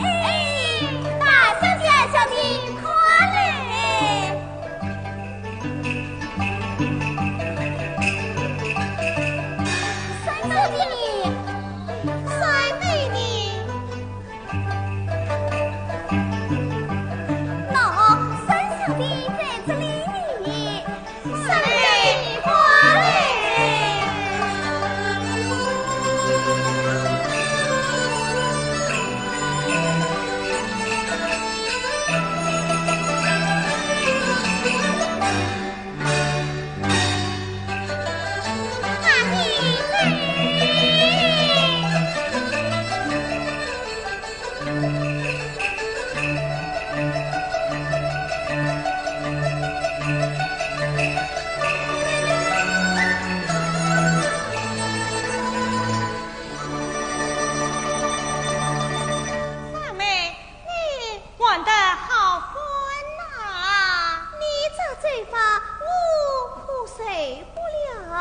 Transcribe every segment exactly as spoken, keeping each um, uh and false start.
哎，大小姐，小弟快来。三妹呢？三妹呢？喏，三小姐在这里呢。 三妹，你玩得好欢呐！你这嘴法，我可受不了。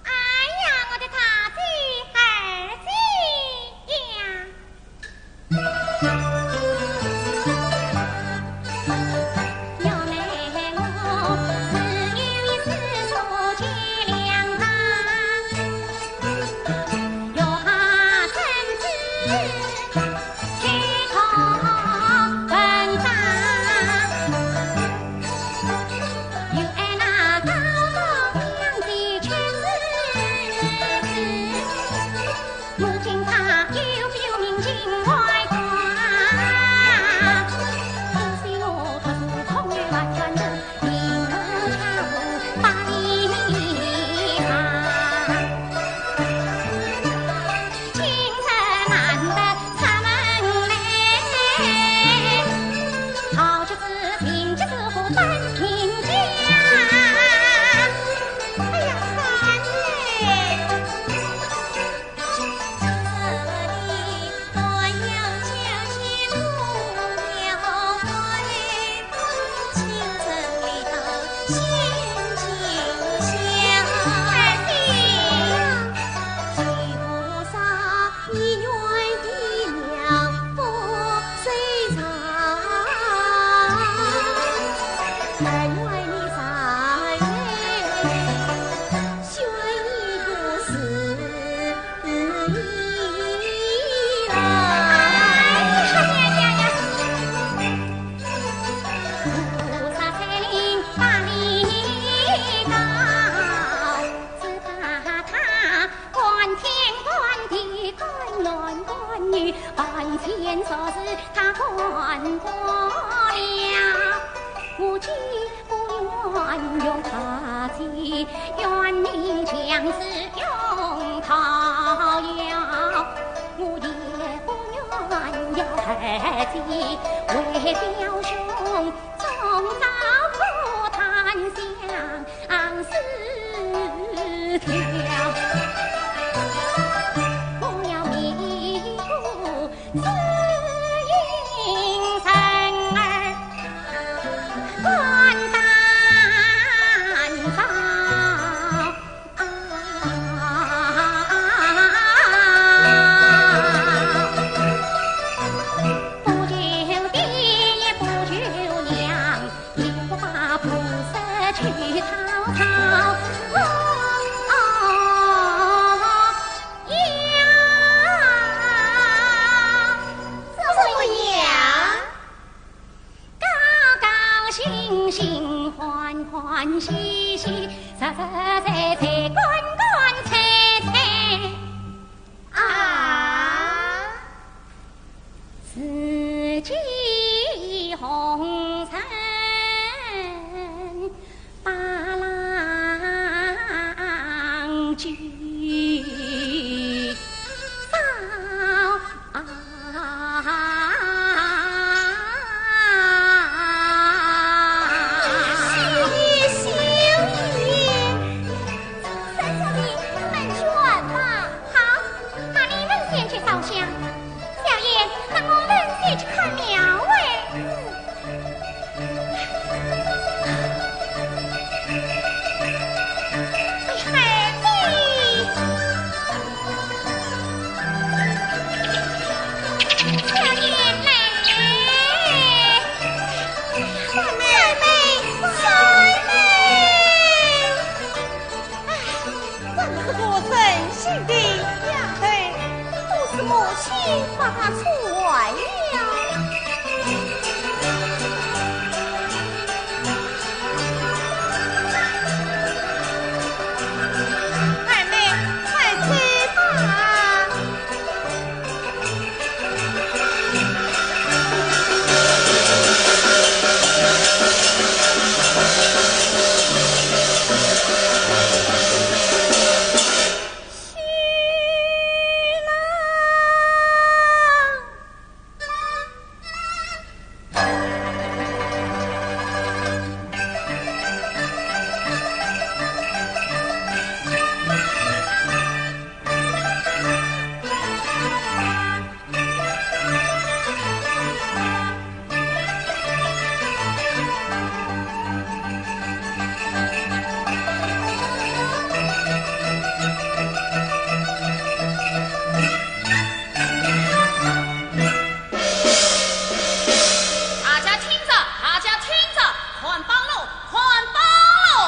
哎呀，我的大姐、二姐呀！ 哎呀，三妹！香，小燕，等我们先去看庙哎。哎，孩子，小燕来了。妹妹，妹妹。 哎，怎么这个任性的丫头，都是母亲把她宠坏了。二妹，快去吧。 大家听着，大家听着，看榜喽，看榜喽！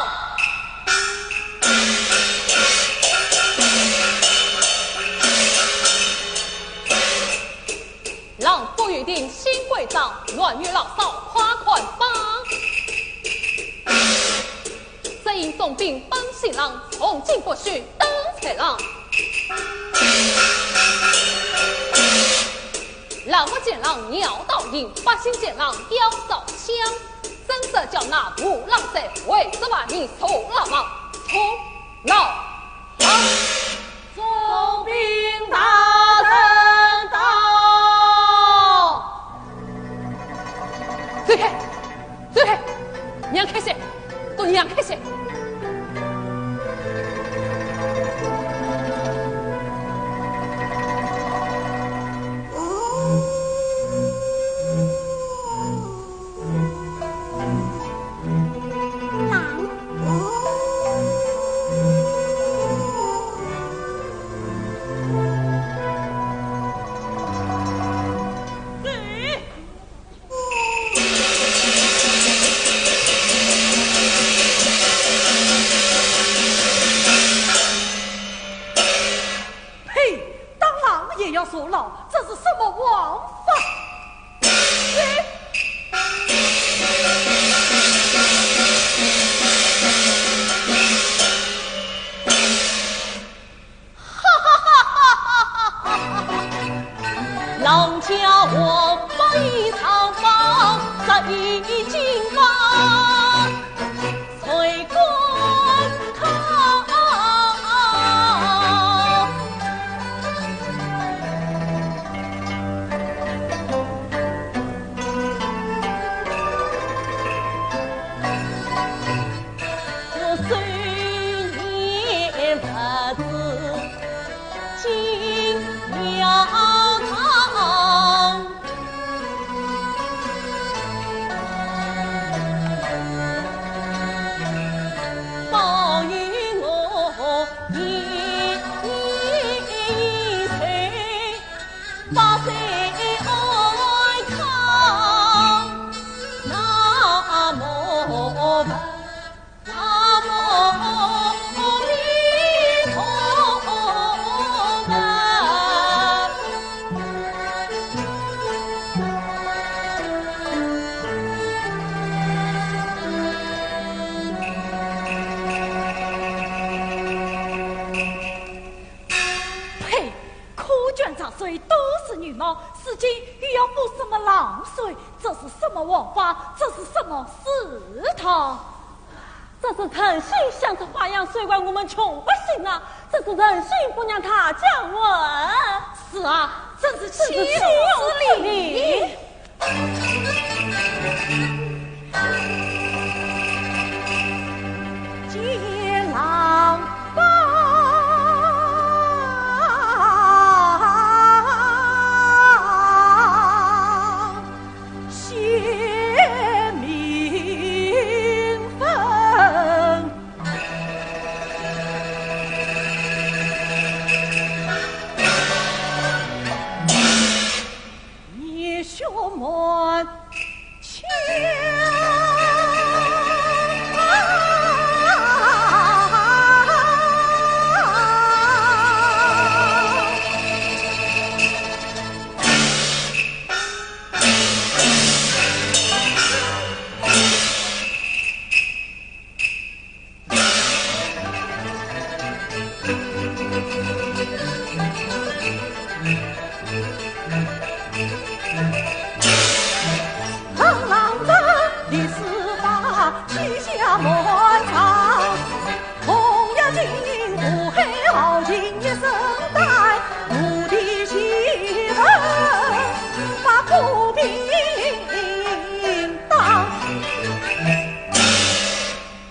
郎不由定心鬼张，乱语牢骚快看榜。 只因总兵本姓郎，从今不许登财郎。老母见郎尿道炎，百姓见郎腰烧香，真是叫那无郎哉，为这万民坐牢房，坐牢房。 总兵大人到！走开，走开，让开些，都让开些！ 呸！打狼也要坐牢，这是什么王法？呸！ 苦卷杂碎都是女貌，如今又要补什么狼罪？这是什么王法？这是什么世道？这是诚心想出花样，谁管我们穷百姓啊？这是诚心不让他降文。是啊，真是岂有此理！ 见郎吧。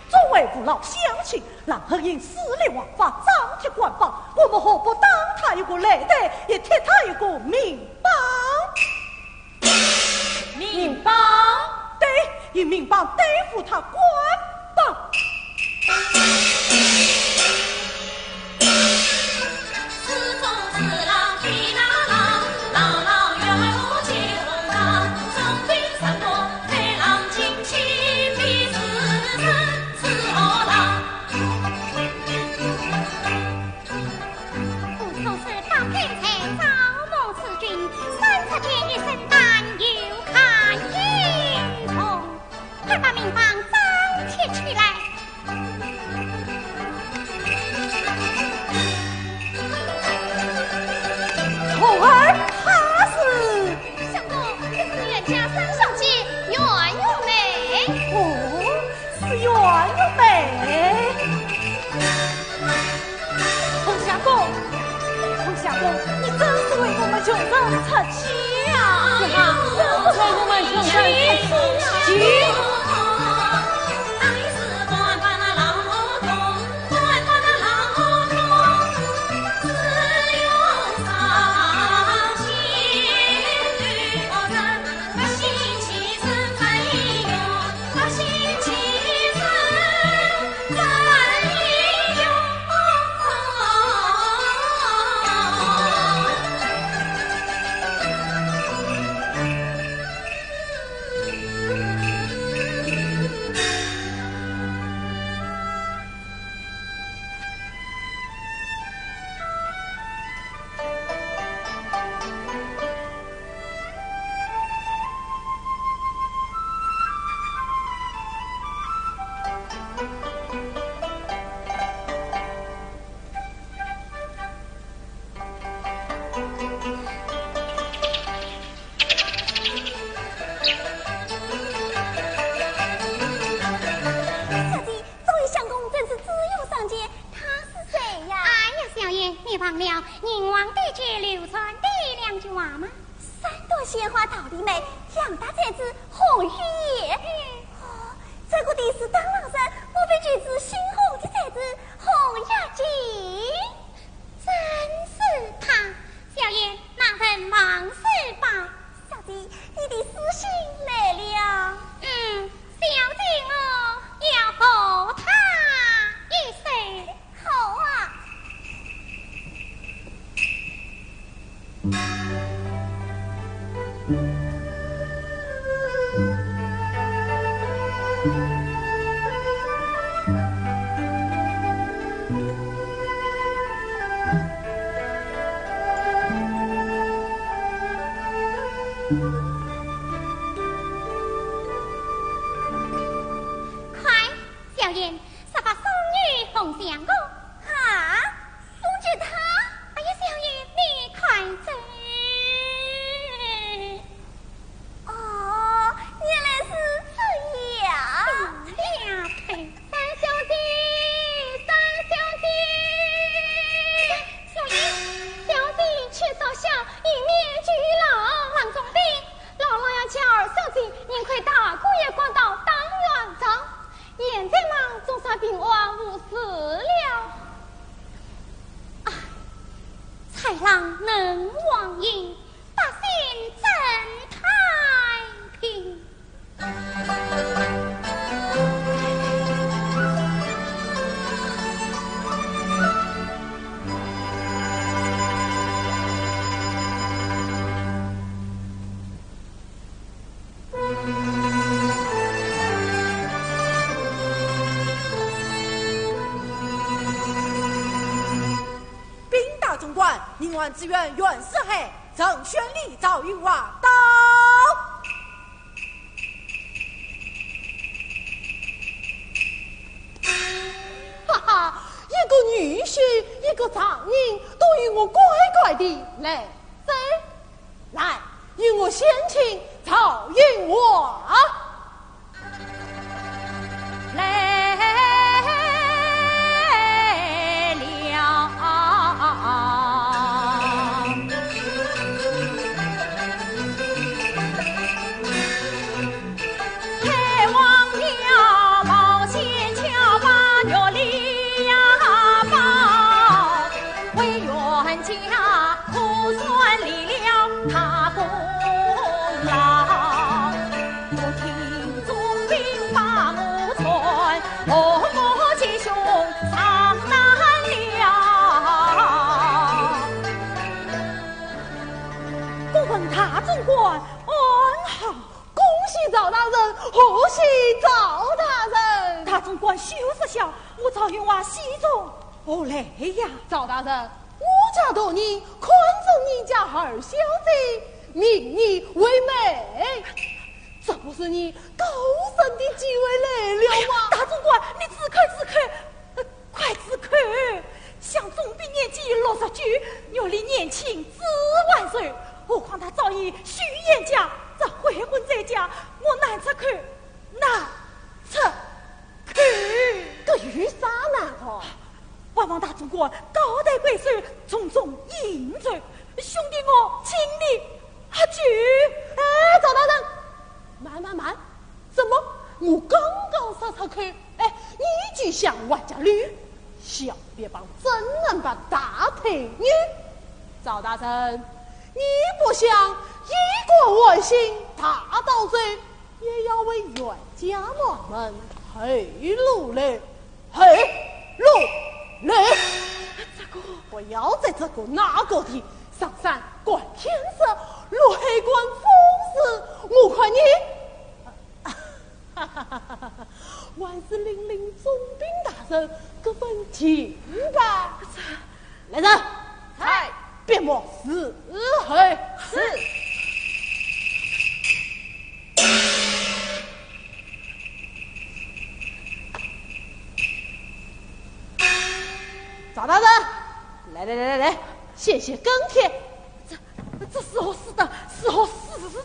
作为父老乡亲，让黑影势力王法张贴官方，我们何不打他一个擂台，也贴他一个民榜？民榜？对，以民榜对付他官榜。作为相公，真是自由相见，他是谁呀？哎呀，小燕，你忘了宁王对决刘传的两句话吗？三朵鲜花桃李美，两大才子红与叶。哦，这个的是当郎人，莫非就是猩红的才子红与金？正是他。小燕，那人望是吧？小姐，你的书信来了。嗯， 小姐，我要和他一睡。好啊。快，小燕，速把送与红相公。啊，送给他？哎呀，小燕，你快走。哦，原来是这样。死丫头。三小姐，三小姐。小燕，小姐去烧香，以免拘劳。郎中禀， 老老爷叫二小姐，幸亏大姑爷赶到当元朝，现在嘛总算平安无事了。啊，豺狼能横行，百姓怎太平？ 禀大总管，宁王知县袁世海，陈宣礼赵玉华到。哈哈，一个女女婿，一个丈人，都与我乖乖地来走。来，与我先请赵云华。来了。公问大总管安好？恭喜赵大人，贺喜赵大人！大总管休说笑，我赵云华喜从何来呀？赵大人，我家大人看中你家二小姐，命你为媒，这不是你高升的机会来了吗？大总管，你住口，住口！快住口！想总兵年纪六十九，月里年轻子还寿，何况他早已许燕家，这悔婚在家，我难出口，难出口。这有啥难的？还望大总管高抬贵手，重重引荐，兄弟我请你喝酒。哎，赵大人，慢慢慢，怎么我刚刚说出口，哎，你就想还价率？小别帮真能把大腿扭。赵大人，你不想衣冠还乡大刀手，也要为冤家满门后路嘞，后路嘞。这个不要在这个那个的，上山观天色，落海观风势，我看你。还是领领总兵大人这份情吧。来人，在。别莫伺候。是。赵大人，来来来来来，歇歇耕田。这这是何事的？是何事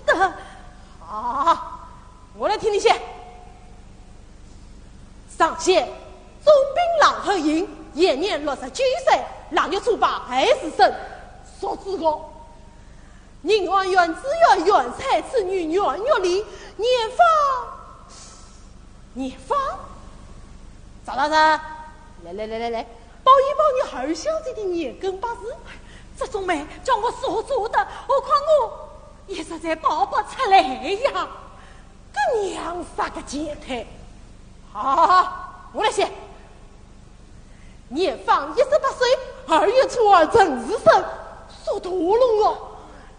的？啊，我来替你歇。上写，总兵郎后营，现年六十九岁，腊月初八还是生，属猪个。人按院子院，院采此女院月里，年方，年方。赵大人，来来来来来，报一报你二小姐的年庚八字。这种媒叫我所做的，何况我也实在报不出来呀。搿娘杀个贱胎！好好好，我来写。年方一十八岁，二月初二辰巳申，属土龙哦。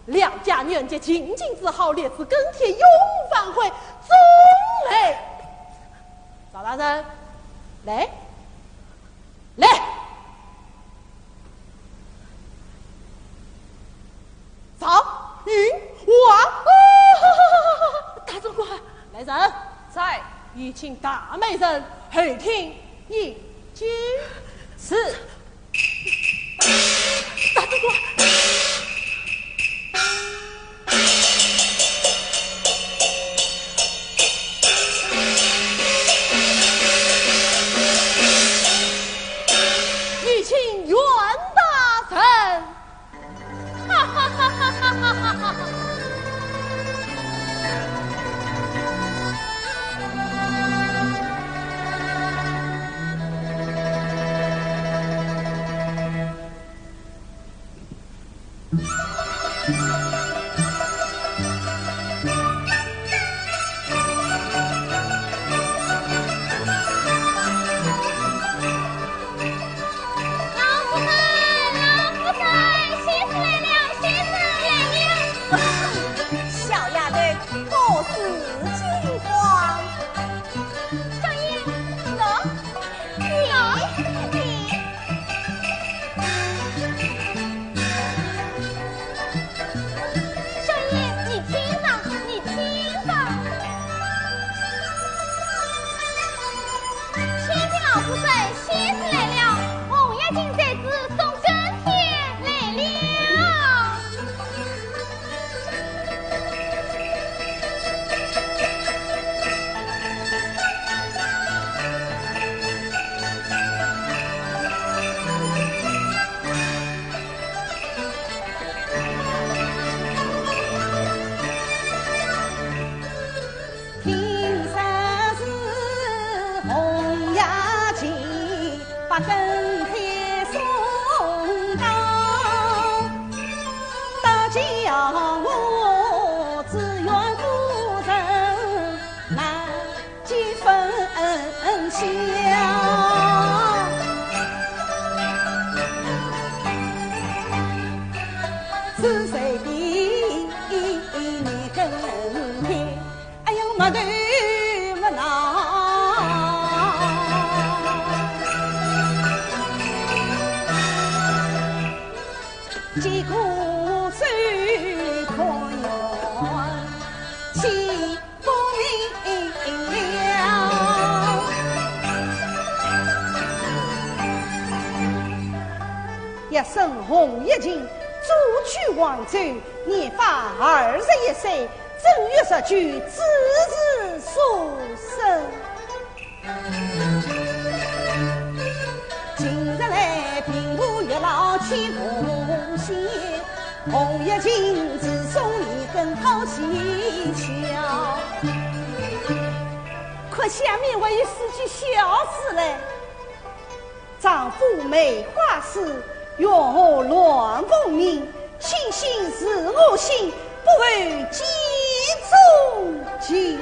两家年节，进京之好，列此耕田永无反悔，中嘞！赵大人，来，来。赵云华，大总管，来人，在。有请大媒人后厅饮酒。是。大总管。有请袁大人。是谁的一根天？哎呦，没头没脑。结果最可怜，岂不明了？一生红叶情，祖居黄州，年方二十一岁，正月十九子时所生。今日来平步月老乾坤险，红叶情，自送一根好喜巧。可下面还有四句小诗嘞。 丈夫梅花诗，月下鸾凤鸣，卿心似我心，不负镜中情。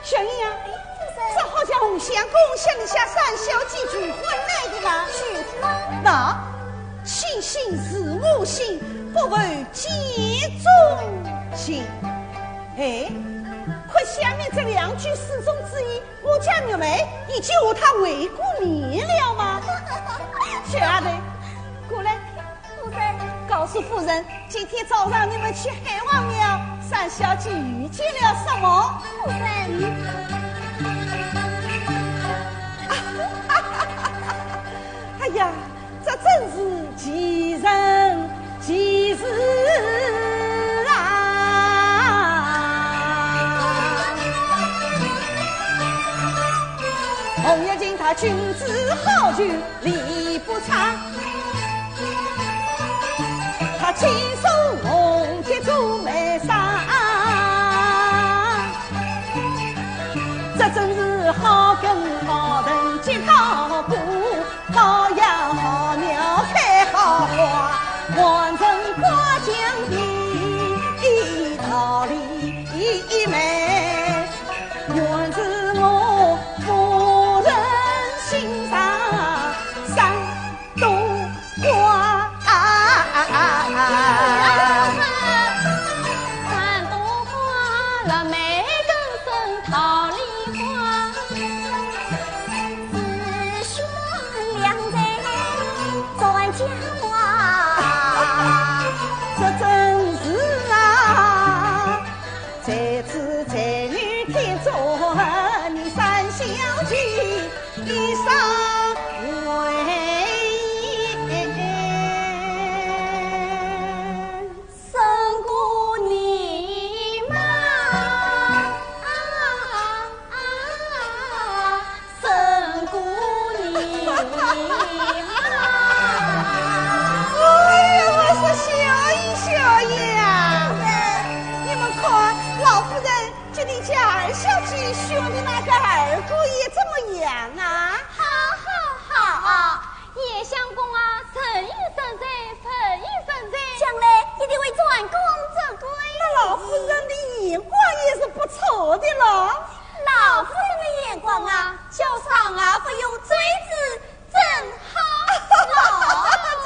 小英啊，哎，夫人。这好像红相公向你家三小姐求婚来的啦。求婚？那，卿心似我心，不负镜中情。哎，可下面这两句诗中之意， 我家玉梅已经和他会过面了吗？小丫头，过来。夫人。告诉夫人，今天早上你们去海王庙，三小姐遇见了什么？夫人。哎呀， 这真是奇人奇事啊！红叶情，他君子好逑理不差，他亲手红贴做媒裳，这真是好根好藤结好果。 好呀好苗开好花，完成瓜将的道理美，原是我夫人心上三朵花。三朵花，腊梅更胜桃李花。 紫鹃两蕊传佳话。这真是啊，才子才女天作合，你三小姐一生为人。 胜过你嘛，胜过你嘛。哎呀，我说小英，小英啊，你们看，老夫人给你家二小姐选的那个二姑爷怎么样啊？好，好，好。 叶相公啊，人有三才，佛有三才。将来一定会蟾宫折桂。那老夫人的眼光也是不错的了。老夫人的眼光啊，叫上而不用，追之真好。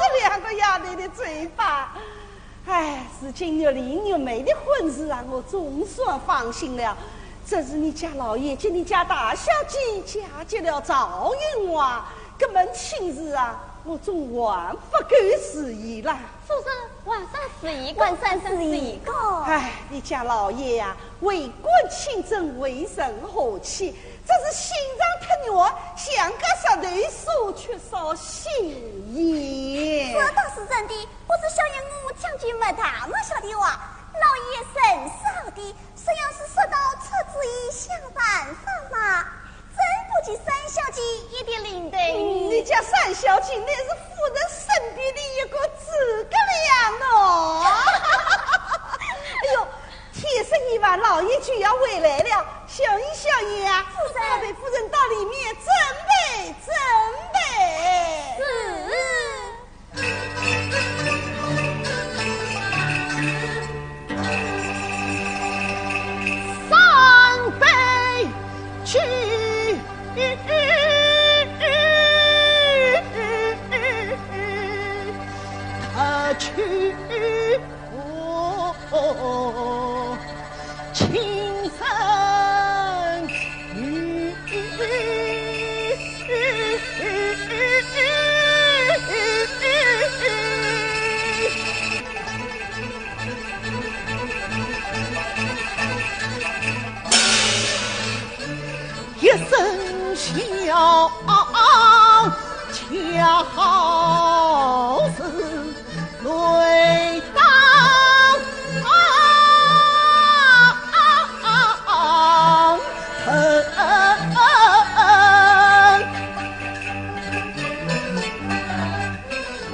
这两个丫头的嘴巴。 哎，如今玉林玉梅的婚事啊，我总算放心了。只是你家老爷给你家大小姐嫁给了赵云华，这门亲事啊，我总还不够如意啦。夫人，还算如意个，还算如意个。哎，你家老爷呀，为官清正，为人和气，只是心肠忒软，像个石头沙，缺少心眼。这倒是真的。 不是小英我讲句没大没小的话，老爷人少的，实要是说到出主意想办法嘛，真不及三小姐一点灵的。嗯，你家三小姐乃是夫人身边的一个诸葛亮哦。哎呦，天色已晚，老爷就要回来了。小英，小英啊，夫人。快陪夫人到里面准备准备。是。 三杯酒，去。情深。一声笑，恰好是泪当头。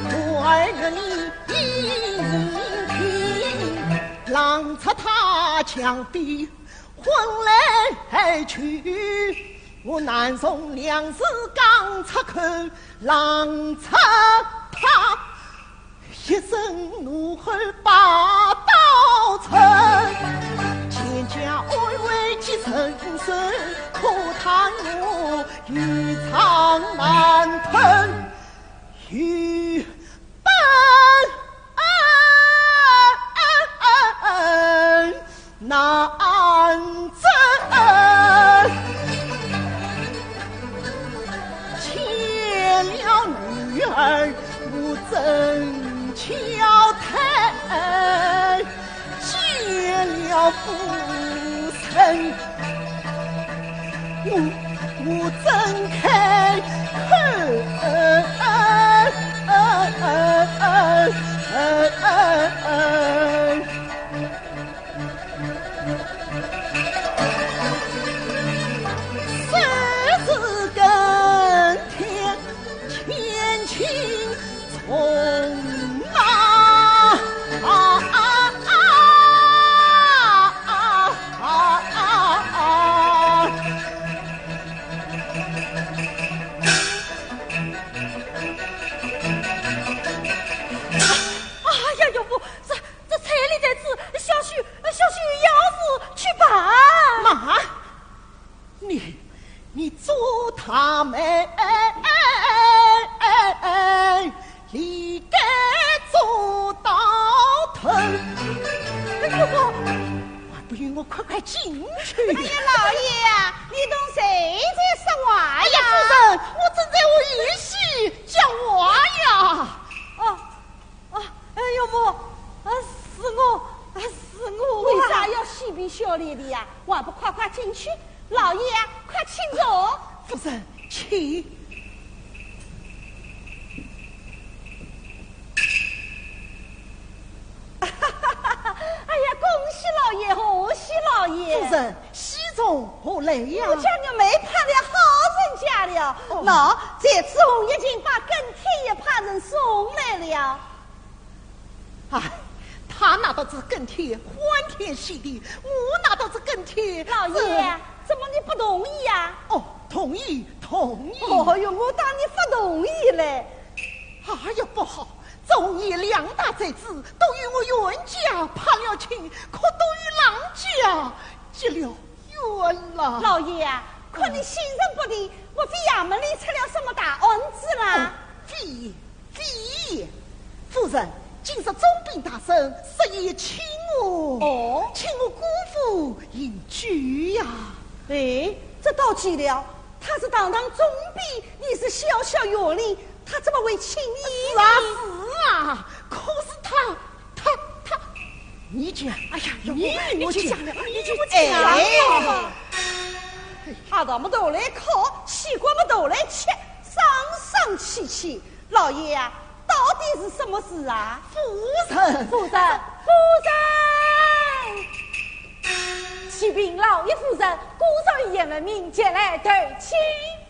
我儿你一定听，郎才他讲的 昏来去，我难从两字讲出口，郎才他一声怒吼把刀抻，千家安危几成寿，可叹我一场难吞。 一般难争。欠了女儿，我怎交代？ 见了夫人，我，我怎开口？说是跟帖 千斤重啊！啊啊啊啊啊啊！哎呀，岳母，这，这彩礼袋子，小婿，小婿要是去办。慢！ 你，你做大媒，理该做到头。哎呦，还不与我快快进去！哎呀，老爷，你同谁在说话呀？哎呀，夫人，我正在和贤婿讲话呀。哦， 啊，哎呦，母，啊，是我，啊，是我啊。为啥要嬉皮笑脸的呀？还不快快进去？老爷啊，快请坐。夫人，请。哎呀，恭喜老爷，贺喜老爷。夫人，喜从何来呀？我家玉梅盼了好人家了。哦。喏，这次红玉琴把跟帖也派人送来了。 哎，他拿到这跟帖欢天喜地，我拿到这跟帖，老爷，这，怎么你不同意呀？哦，同意，同意。哦哟，我当你不同意嘞。哎呀，不好，这红玉两大才子都与我冤家攀了亲，可都与郎家结了 冤了。老爷啊，看你心神不定，莫非衙门里出了什么大案子啦？哦，非，非也。夫人，今日总兵大人设宴请我，哦？请我姑父饮酒呀。哎，这倒奇了，他是堂堂总兵，你是小小县令，他怎么会请你呢？是啊，是啊，可是他 他，他，你讲，哎呀，你，你去讲了，你去讲了。哎，阿道么头来磕，西瓜么头来切，伤伤气气。老爷啊，到底是什么事啊？夫人，夫人，夫人！启禀老爷夫人，姑嫂与鄢文明前来投亲。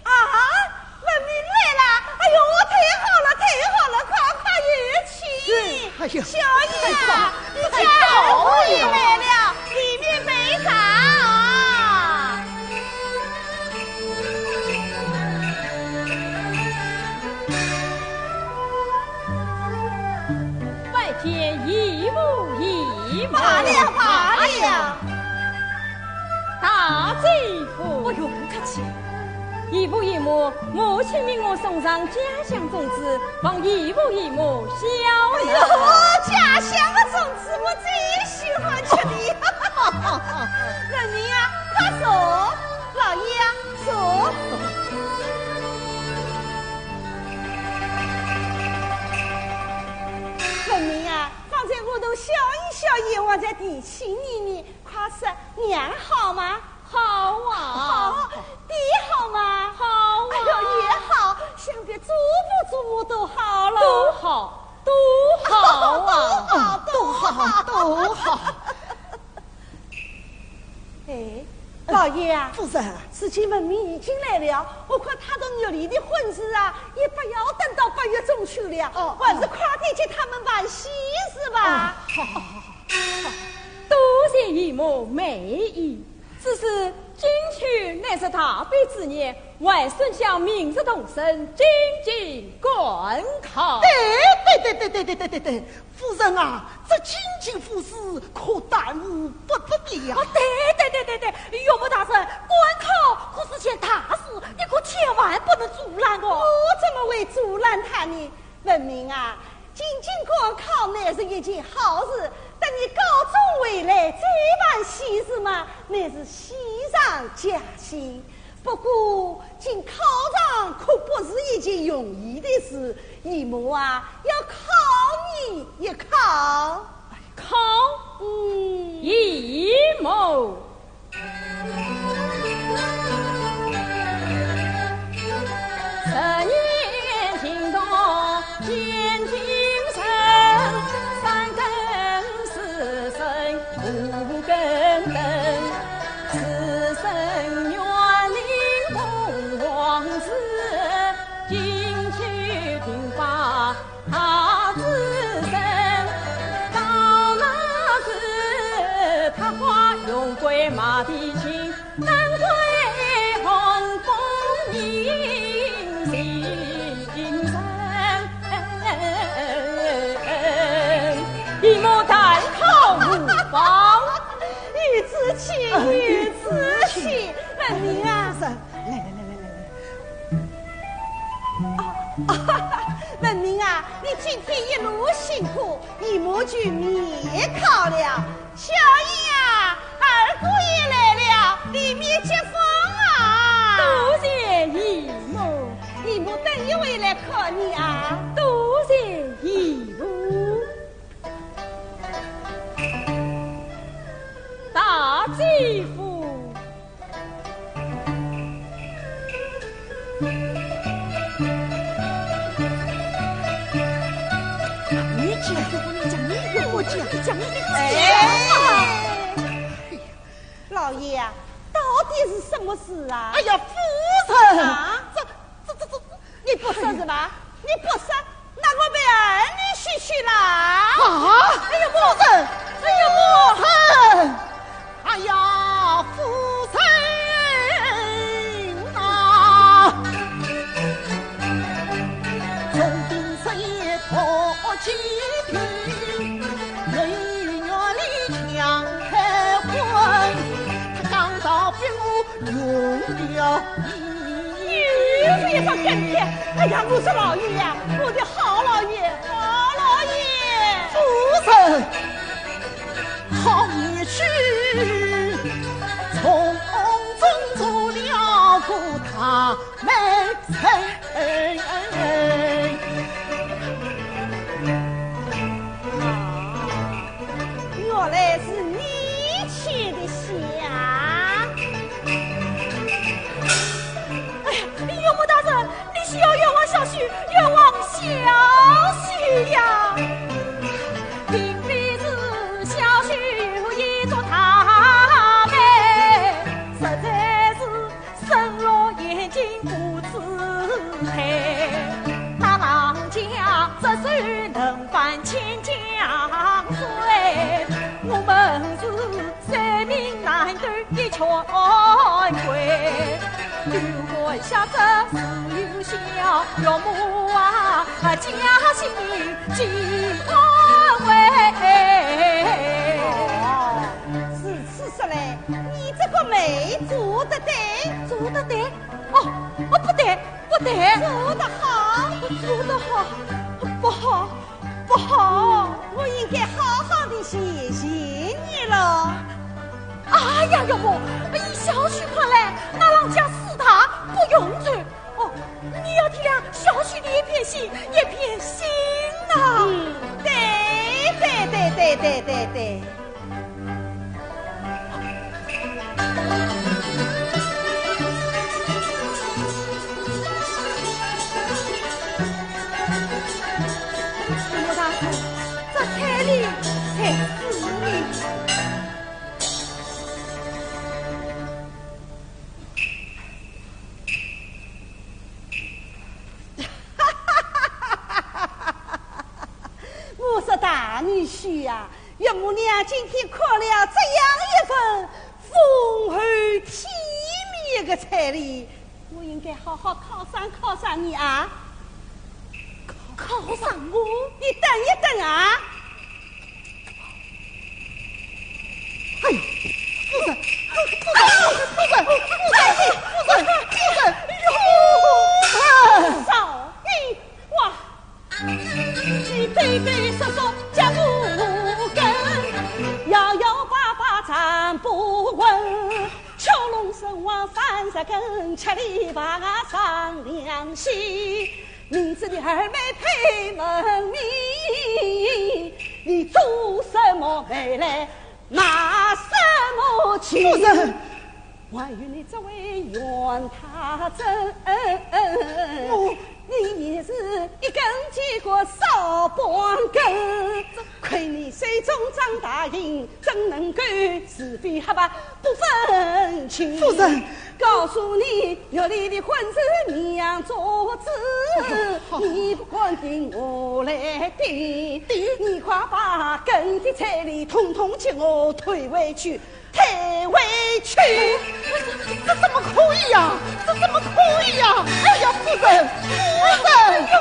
啊，文明来了！哎呦，太好了，太好了，快快有请！哎呀，小爷啊，你家二爷来了，里面备茶啊！拜见姨母姨妈。罢了，罢了。大姐夫。哎呦，不客气。 姨父姨母，母亲命我送上家乡粽子，望姨父姨母晓纳。哎呦，家乡的粽是我最喜欢吃的。文明啊，快坐，老爷啊，坐。文明啊，方才我同小姨、小爷还在提起你呢，快说，娘好吗？好啊。好，爹好吗？好啊。哎呦，也好，想必祖父祖母都好了。都好，都好啊。都好，都好，都好。哎，老爷啊，夫人。如今文明已经来了，我看他同玉丽的婚事啊，也不要等到八月中秋了，哦，还是快点给他们办喜事吧。哦，好，好，好，好。多谢姨母美意，只是金秋乃是大比之年，外孙想明日动身，进京赶考。对，对，对，对，夫人啊，这京京府事可耽误不得的呀。哦，对，对，对，对，对，岳母大人，赶考可是件大事，你可千万不能阻拦哦。我怎么会阻拦他呢？文明啊，进京赶考乃是一件好事，等你高中回来再办喜事嘛，乃是喜上加喜。 不过，进考场可不是一件容易的事，姨母啊，要考你一考。考？嗯。姨母。姨母，赶考无妨。有志气，有志气。文明啊，来来来来来来。啊，文明啊，你今天一路辛苦，姨母就免考了。 小姨啊，二姑爷来了，里面接风啊。多谢姨母。姨母等一会来看你啊。多谢姨母。大姐夫。 你讲，你讲，你跟我讲，你讲，你跟我讲。哎，老爷啊，到底是什么事啊？哎呀，夫人，啊？这，这，这，这，你不说是吧？你不说，那我被儿女许去了。啊？哎呀，夫人，哎呀，夫人。 哎呀，夫人啊，从今是一破金瓶，人与月里抢开婚，他刚到兵部用了你。又是一番跟帖。哎呀，我说老爷呀，我的好老爷，好老爷。夫人， 好一句，从中做了个大媒人。啊，原来是你起的先啊！哎呀，岳母大人， 你休冤枉小婿，冤枉小婿呀！并非是小婿有意做大媒，实在是生落眼睛不知抬。那郎家只是能翻千江水，我们是 三命难断一全归。有关下这事有消，岳母啊，家性命几安危。哦，如此说来，你这个媒做得对？做得对？哦，哦，不对，不对。做得好？做得好？不好，不好。我应该好好地谢谢你了。哎呀，岳母，依小婿看来，那郎家势大，不用愁。哦，你要体谅小婿的一片心，一片心呐。嗯，对，对，对。岳母大人，这彩礼在此呢。 我说大女婿呀，岳母娘今天看了这样一份丰厚体面的彩礼，我应该好好犒赏犒赏你啊。犒赏我？你等一等啊。 哎呀，夫人，夫人，夫人，夫人，夫人，夫人，夫人！少废话，你对对说说讲不跟，摇摇摆摆站不稳，蛰龙身亡三十根，吃里扒外伤良心。 明知你二妹配门面，你做什么媒来卖什么情？夫人！还有你这位袁太真，我你也是一根筋个少半根，亏你手中掌大印，怎能够是非黑白不分清？夫人！ 告诉你，月里的婚事娘做主，哦，好。你不管定，我来定。定？你快把跟的彩礼统统给我退回去，退回去！这，这怎么可以呀？这怎么可以呀？哎呀，夫人，夫人，夫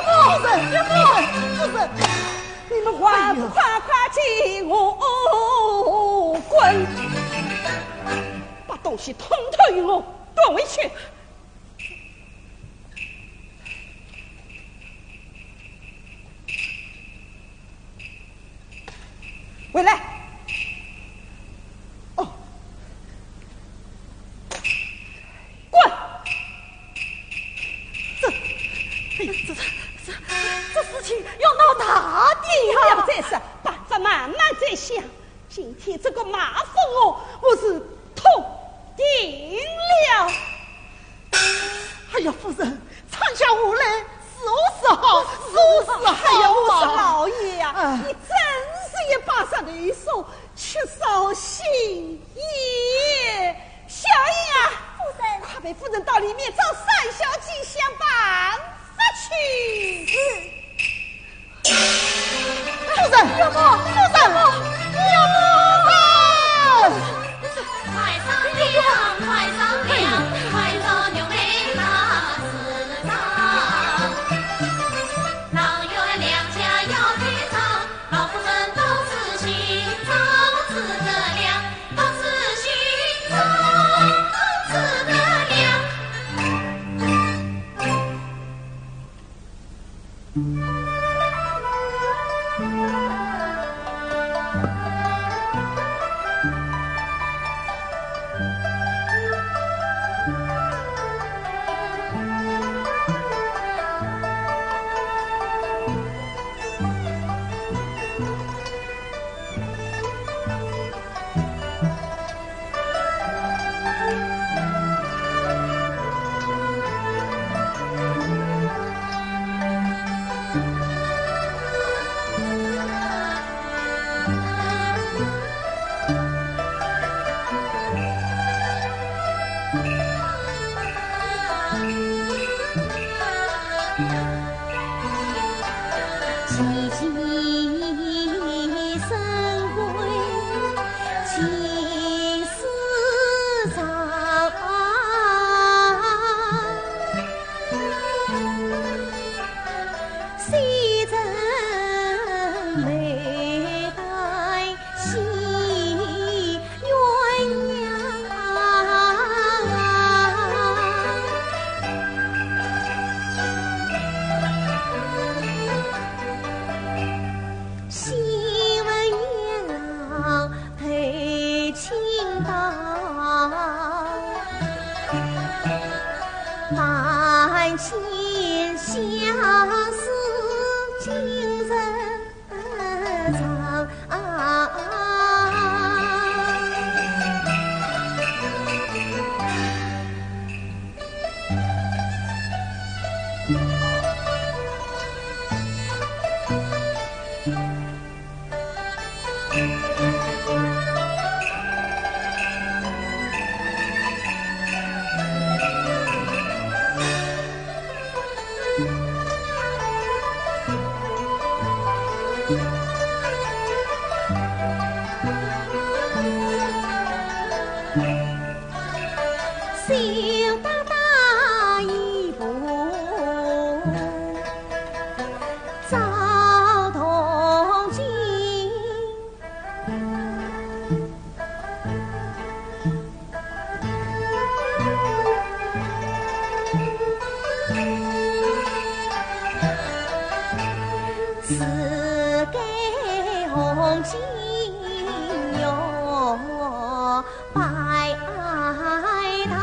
人，夫人，夫人，你们还不快快给我滚！ 把东西统统与我端回去。回来。哦。滚！这，这，这，这事情要闹大的呀！不要再说，办法慢慢再想。 今天这个马蜂窝，我是痛定了。哎呀，夫人，产下我来，是祸是祸，是祸是祸。哎呀，我说老爷呀，啊。你真是一把杀头手，缺少心眼。小英啊，夫人。快陪夫人到里面找三小姐想办法去。是。 夫人，岳母，夫人，岳母，岳母！快上梁，快上梁，快上玉梅大市场。状元两家要进场，老夫人到此请早，诸葛亮，到此请早，诸葛亮。小大大一步照铜镜。 自该红巾哟，拜堂。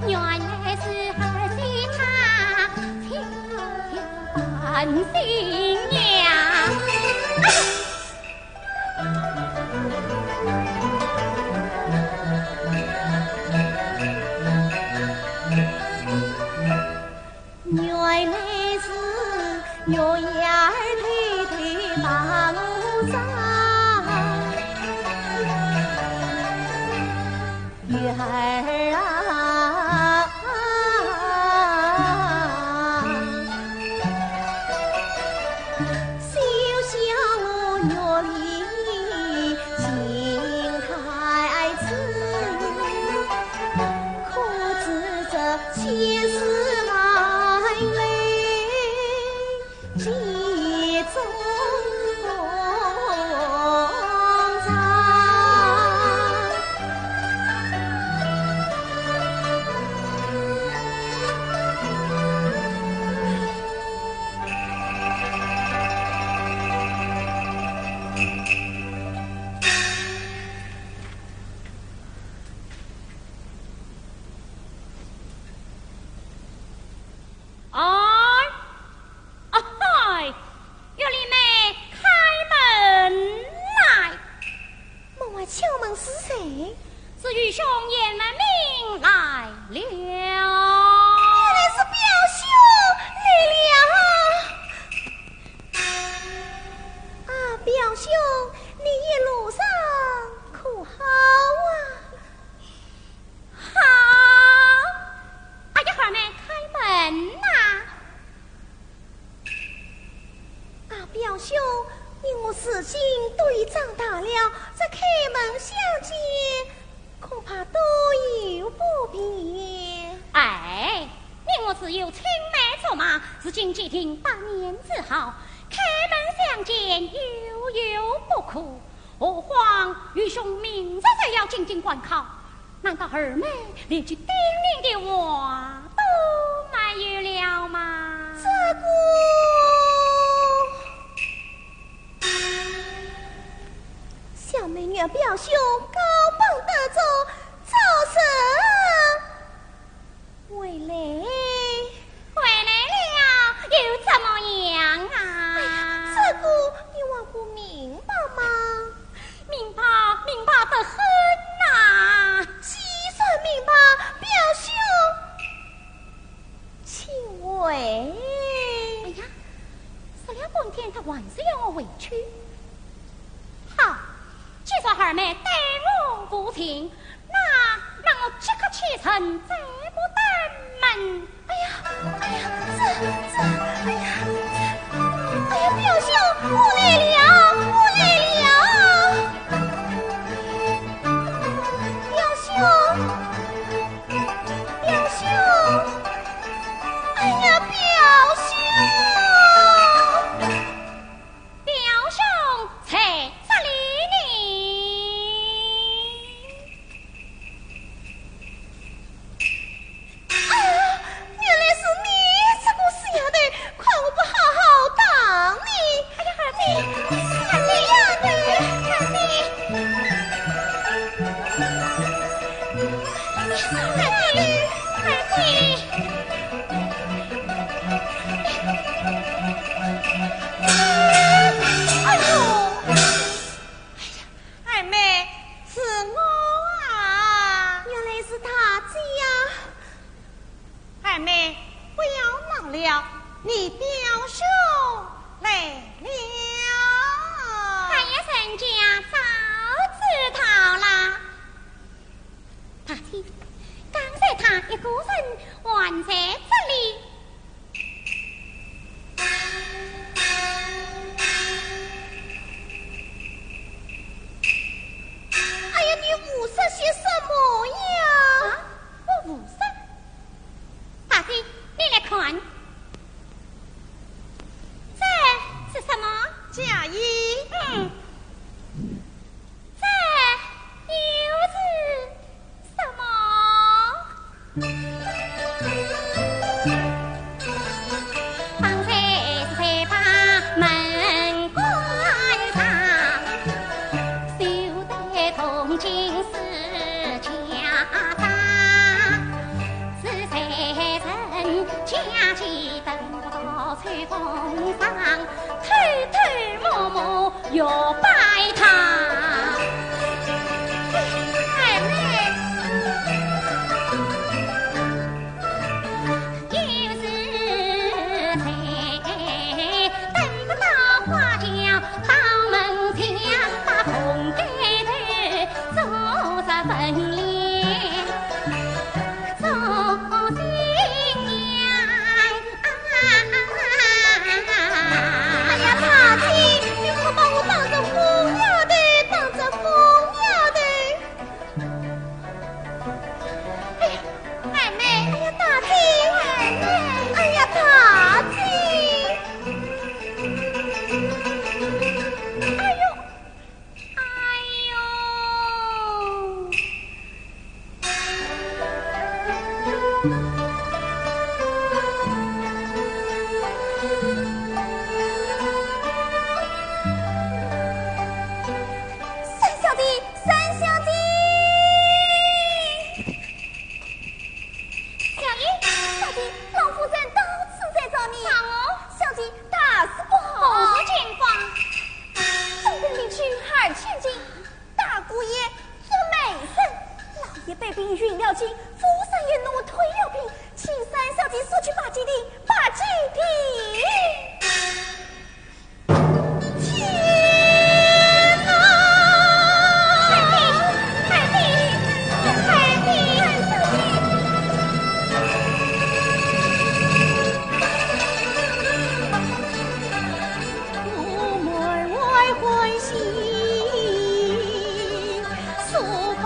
原来是儿媳她亲亲本心呀。原来是月牙儿偷偷把我找，月儿啊，休笑我月里情太痴，可知这千丝万缕 其中风霜。哎，啊嗨，玉林妹，开门来。门外敲门是谁？是愚兄鄢文明来了。原来是表兄，来了。啊，表兄，你一路上可好啊？ 好，哎呀，二妹，开门呐。啊，表兄，你我如今都已长大了，再开门相见，恐怕都有不便。哎，你我自幼青梅竹马，如今既定百年之好，开门相见又有不可。 何况愚兄明日就要进京赶考，难道二妹连句叮咛的话都没有了吗？这个，小妹女表兄高朋得中，早生 回来。回来了，又怎么样啊？哎呀，这个你还不明白吗？明白，明白得很呐。既然明白，表兄，请回。哎呀，说了半天，他还是要我回去。好，既然二妹对我无情，那，那我即刻启程。再不登门。哎呀，哎呀，这，这，哎呀，这，哎呀，表兄，我来了，我来了。表兄，表兄，哎呀，表兄。 表兄在这里呢。啊，原来是你这个死丫头，看我不好好打你！哎呀，二姐，二姐，二姐，二姐。 哎呦，哎呀，二妹，是我啊。原来是大姐呀。二妹，不要闹了，你表兄来了。哎呀，人家早知道啦。 大姐，刚才他一个人还在这里。哎呀，你胡说些什么呀？啊，我胡说？大姐，你来看，这是什么？嫁衣。嗯。 这又是什么？方才是谁把门关上？休得动静是家当，是谁人家己等不到秋风霜，偷偷摸摸 要拜堂。二妹。又是谁等不到花轿到门前，把红盖头做着粉脸做新娘。 哎呀，大姐，你可把我当成疯丫头，当成疯丫头。哎呀，二妹。哎呀，大姐。二妹。哎呀，大姐。哎呦。 哎呦！三小姐，三小姐！ 小姐，小姐，老夫人到此在找你。找我？小姐，大事不好。何情况？东边地区二千金，大姑爷做媒人，老爷被逼运了金，夫人也奴退了兵，请三小姐速去拜祭地，拜祭地。 天哪！快点，快点，快点！我满怀欢喜， 四方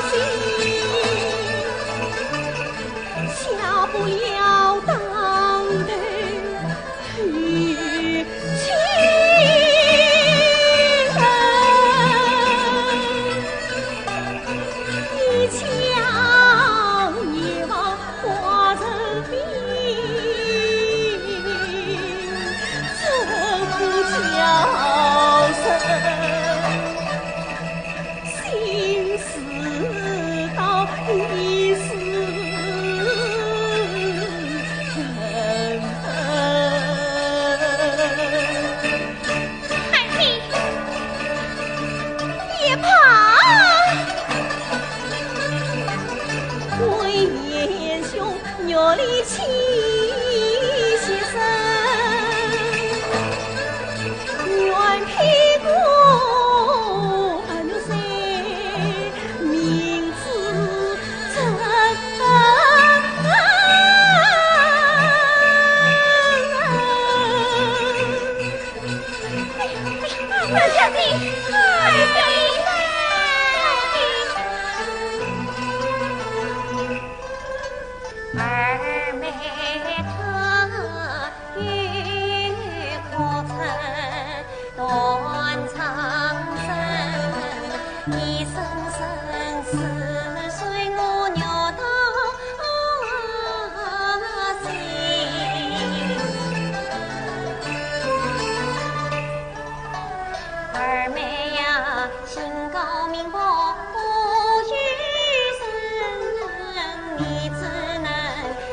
行，下不了当头与情人，一腔一往 化成冰，怎不叫人心似刀，意似针。 二姐，别怕。为贤兄，月里七时生，愿披挂安睡眠。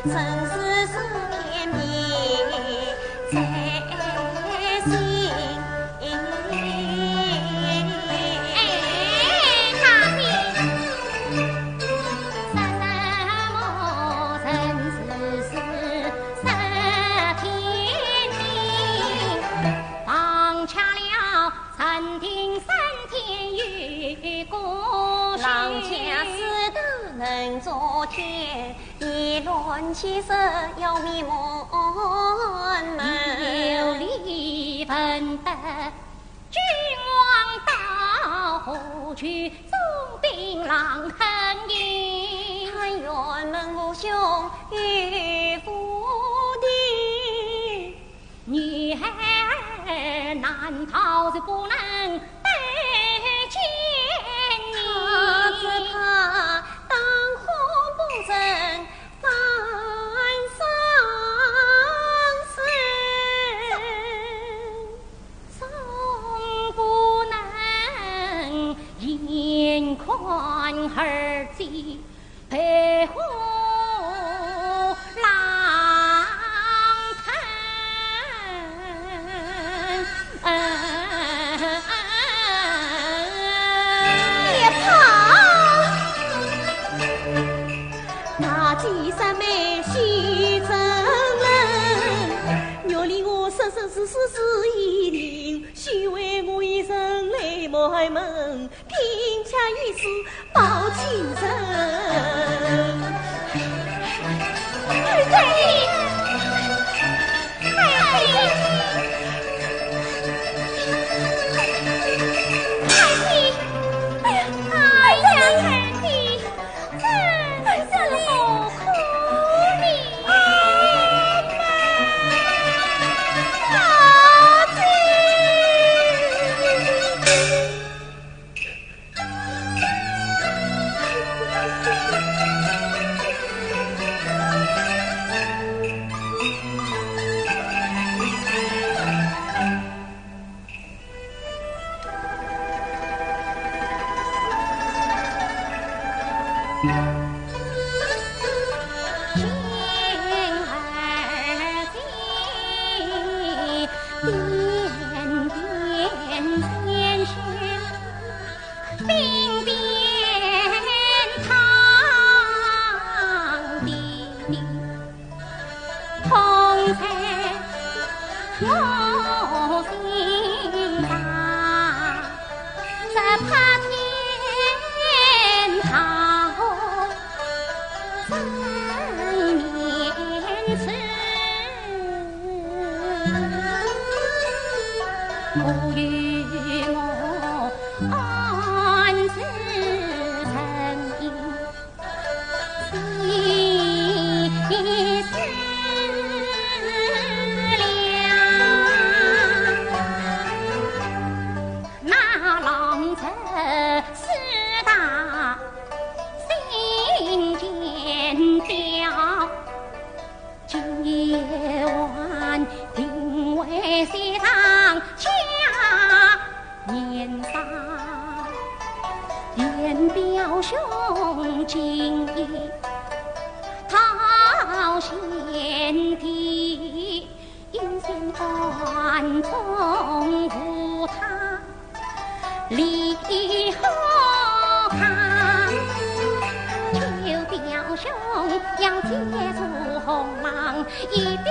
真是是天地在心。哎，大姐。什么人是是天地，放下了 人定胜天与孤星。郎家世道能做天，你乱七十要灭门门。有理问得，君王到何处，总兵郎肯应。他辕门父兄与父弟。 女儿难道是不能得见你？他只怕当红不成反上身。总不能眼看儿子 被虎狼吞。别怕，那几扇门喜成人，若离我生生世世是一人，须为我一人来埋门。 并且一世报亲情。二姐，二姐，二姐，哎呀，哎呀，二姐，这，这是何苦呢？啊，大姐。 今夜晚定为西堂家。 年少，言表兄今已到贤弟，因心暗中无他，理何抗？求表兄要借助红郎一臂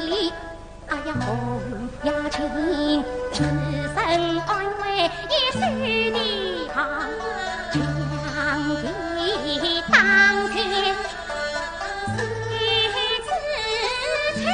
力。 哎呀，红娘亲，只身安危一时的忙，将计当先，谁知谁。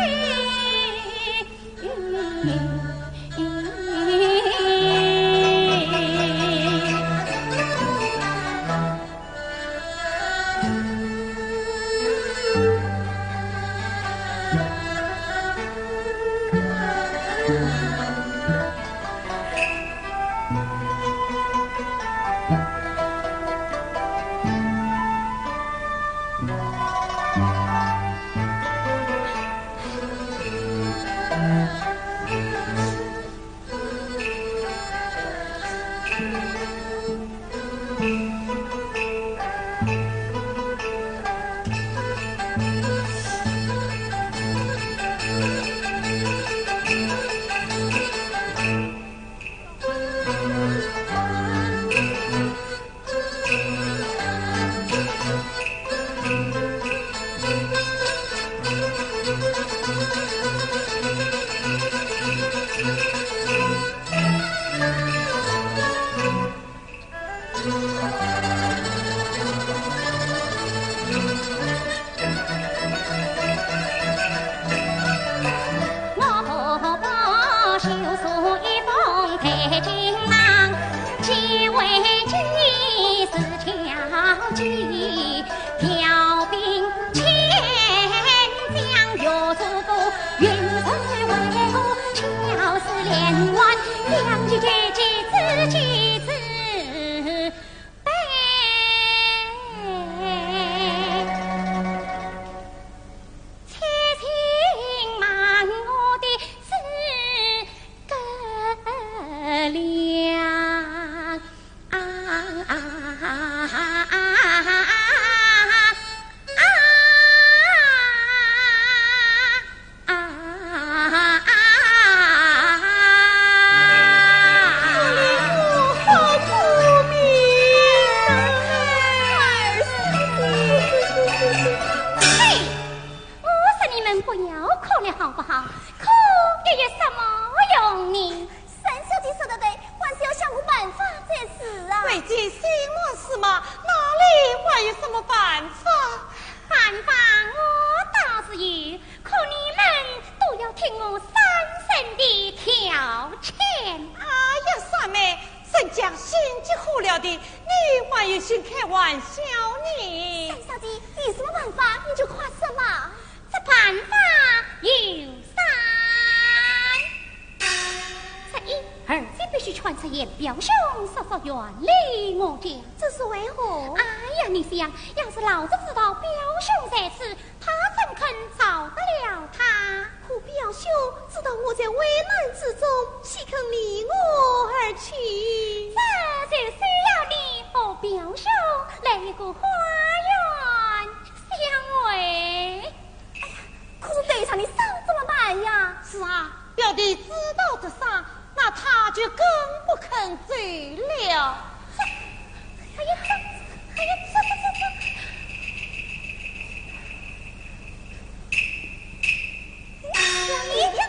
嘿，我说你们不要哭了好不好？哭又有什么用呢？三小姐说得对，还是要想个办法才是啊。为这什么事嘛？哪里还有什么办法？办法我倒是有，可你们都要听我三声的条件。哎呀，三妹，人家心急火燎的，你还有心开玩笑呢？三小姐，有什么办法你就快说嘛。这办法有三。这一，二姐必须劝出严表兄速速远离我家。这是为何？哎呀，你想，要是老子知道表兄在此，他怎肯饶得了他？可表兄知道我在危难之中，岂肯离我而去？这就需要你和表兄来一个花园相会。哎呀，可是对上的伤怎么办呀？是啊，表弟知道这伤，那他就更不肯走了。哎呀，哎呀，这这这这。哎呀，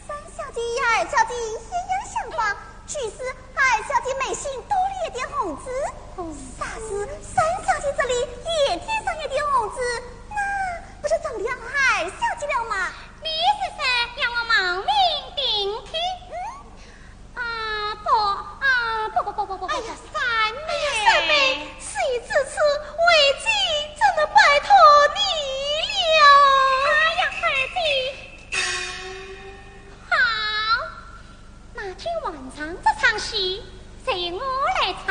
三小姐与二小姐一样想法，只是二小姐眉心多了一点红痣，霎时三小姐这里也添上一点红痣，那不是正好二小姐了吗？你是说要我冒名顶替？嗯。啊，不，啊，不不不不不不。哎呀，三妹。哎呀，三妹，事已至此，为姐怎能拜托你了？哎呀，二姐。好，那今晚上这场戏，就由我来唱。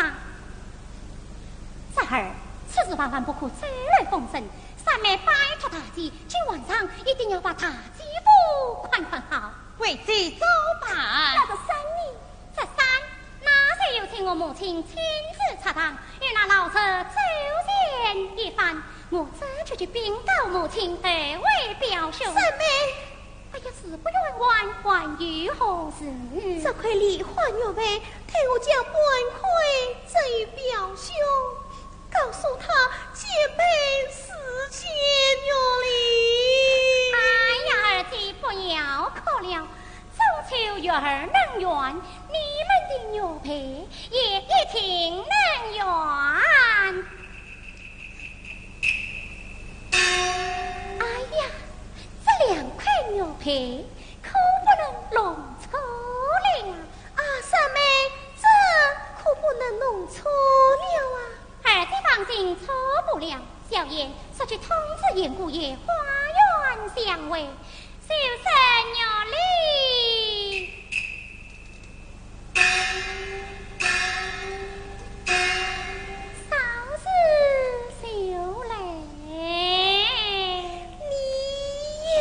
侄儿，此事万万不可走漏风声。三妹拜托大姐，今晚上一定要把大姐夫看看好。为姐照办。那这三呢？这三，那就有请我母亲亲自出堂，与那老贼周旋一番。我这就去禀告母亲，二位表兄。三妹。哎呀，事不圆满，还有何事？这块梨花玉佩，待我将半块赠与表兄，告诉他姐妹思前欲离。哎呀，二姐不要哭了，中秋月儿能圆，你们的玉佩也一定能圆。 哎呀，这两块玉佩可不能弄错了呀！啊，三妹，这可不能弄错了啊！二姐放心，错不了。小燕速去通知严姑爷，花园相会，就这样哩。 嫂子就来。你呀。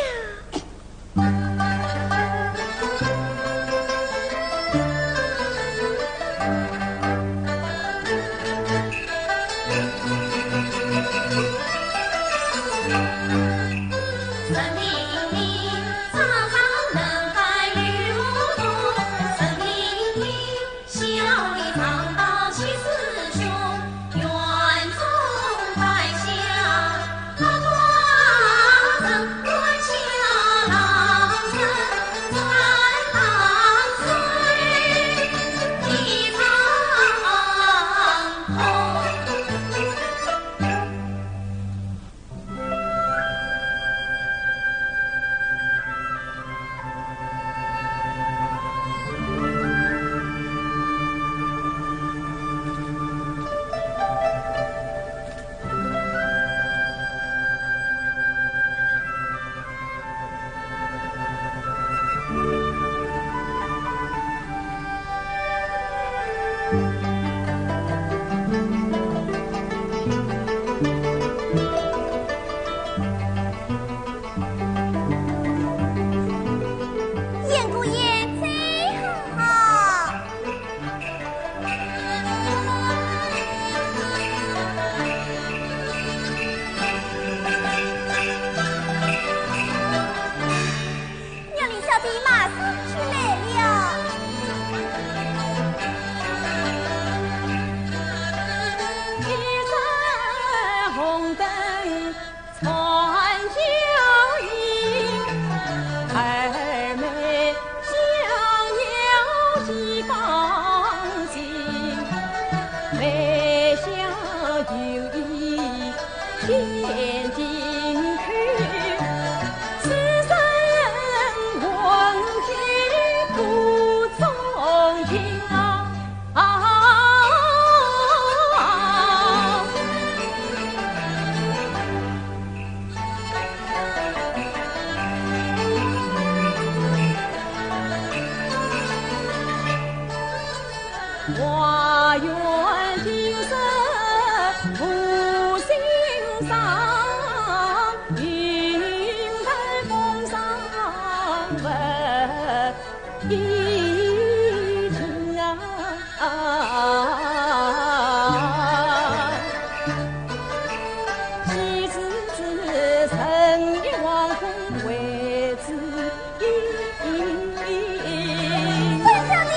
三小姐！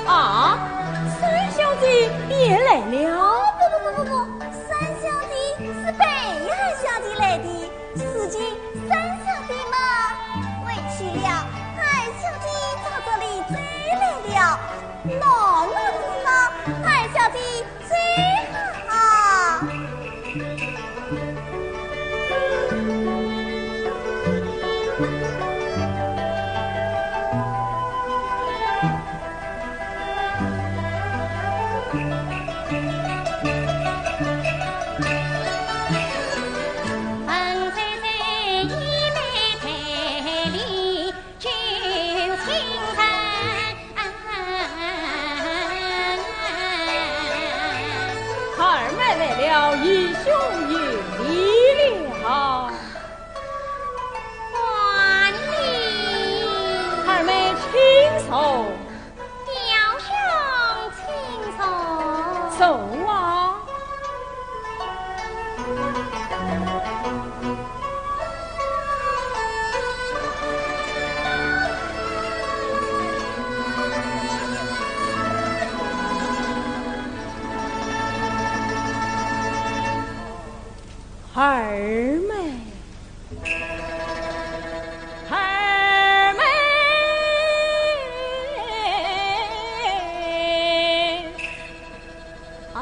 啊，三小姐也来了。不不不不不，三小姐是陪二小姐来的。如今三小姐嘛，委屈了，二小姐到这里走来了。喏喏喏喏，二小姐 最好。二妹来了，义兄有礼了。欢迎。二妹请坐。表兄请坐。坐啊。 二妹，二妹。 啊。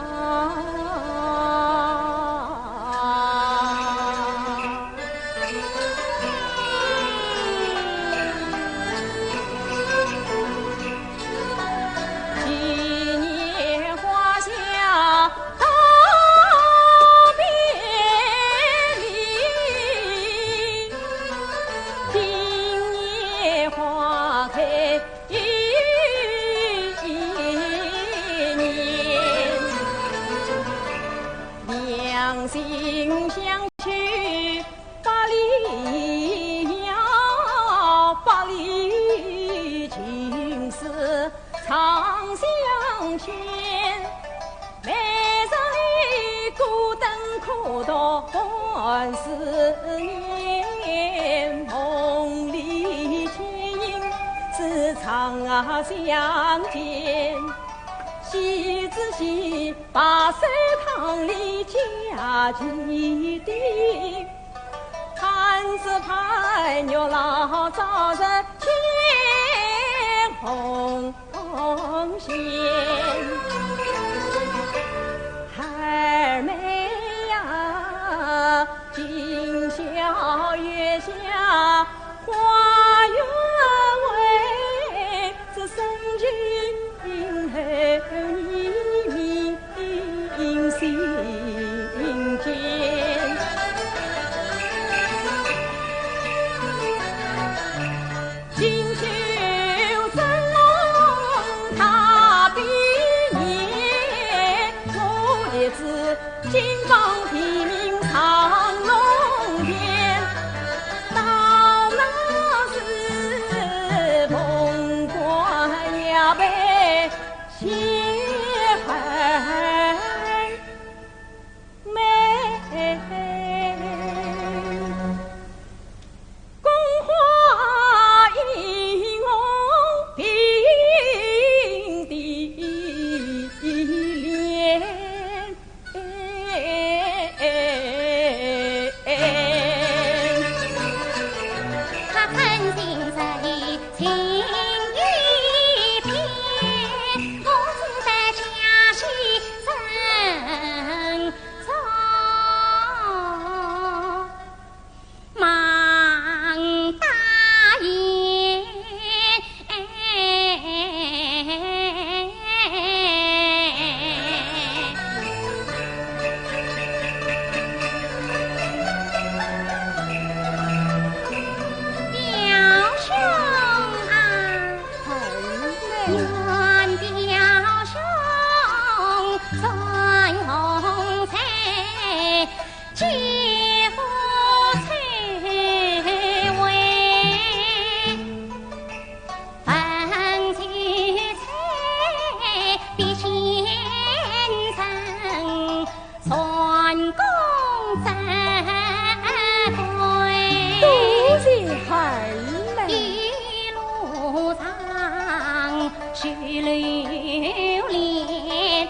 水流连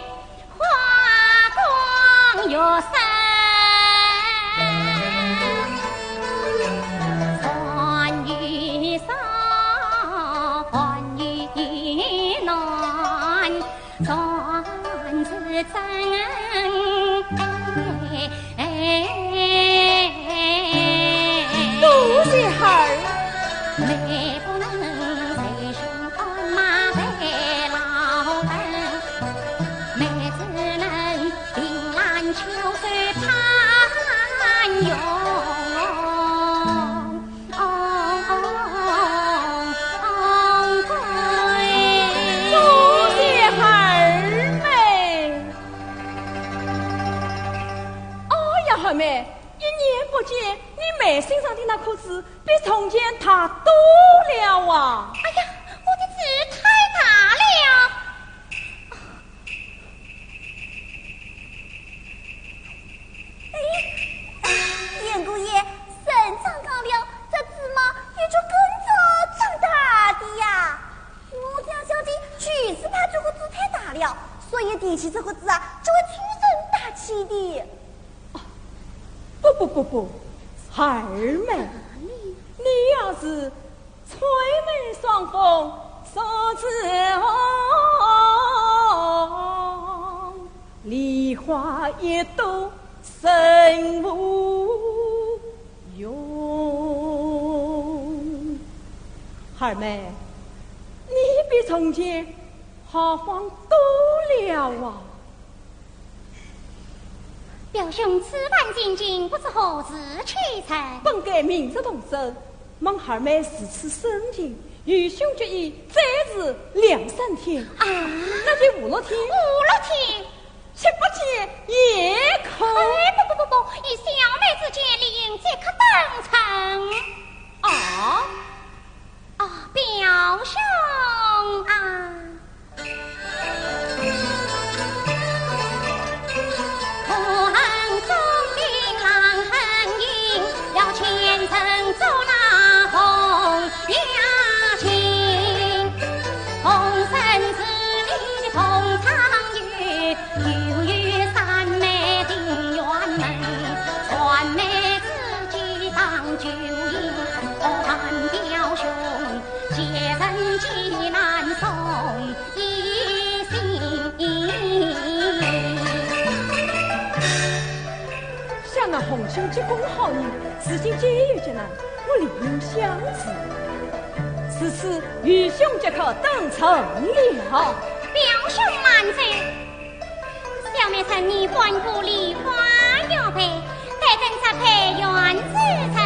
花光玉山，山与山，寒与暖，山是真。多谢孩儿。多谢孩儿们。哦呀，孩儿们，一年不见，你眉心上的那颗痣比从前大多了啊！哎呀，我的痣太大了。 哎，严姑爷，人长高了，这痣嘛也就跟着长大的呀。我家小姐就是怕这个痣太大了，所以提起这个痣啊，就会粗声大气的。不不不不，孩儿们，你要是 翠眉双凤双子红，梨花一朵生无用。孩儿们，你比从前豪放多了啊！ 表兄此番进京，不知何事启程？本该明日动身，望孩儿们如此深情，愚兄决意暂时两三天。啊？那就五六天。五六天？七八天也可。哎，不不不不，以小妹之见，理应即刻登程。啊？ 啊，表兄啊。想那洪兄结功好人，如今皆有急难，我理应相助。如此愚兄即刻登程了。表兄慢走，小妹承你本姑梨花玉佩，待等再配原珠成。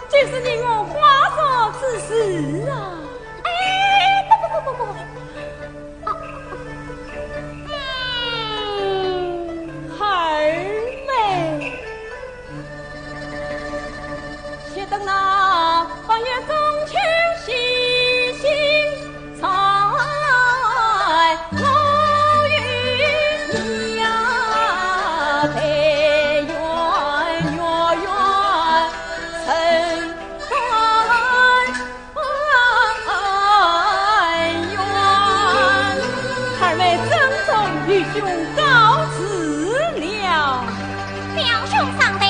就是你我花烛之时啊。 哎，不不不不不，啊，嗯，孩儿们，且等那八月中秋喜庆在，我与你呀，团圆月圆成团 哎呀，孩儿们珍重，愚兄告辞了。表兄稍等，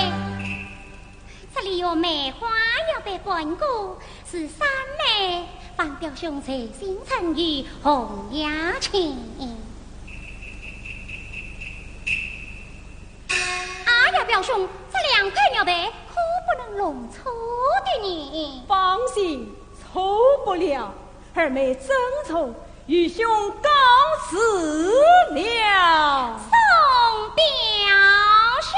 这里有梅花要拜本姑，是三妹，望表兄随行成礼，红雅请。哎呀，表兄，这两块玉佩可不能弄错的呢。放心， 错不了，二妹珍重，愚兄告辞了。送表兄。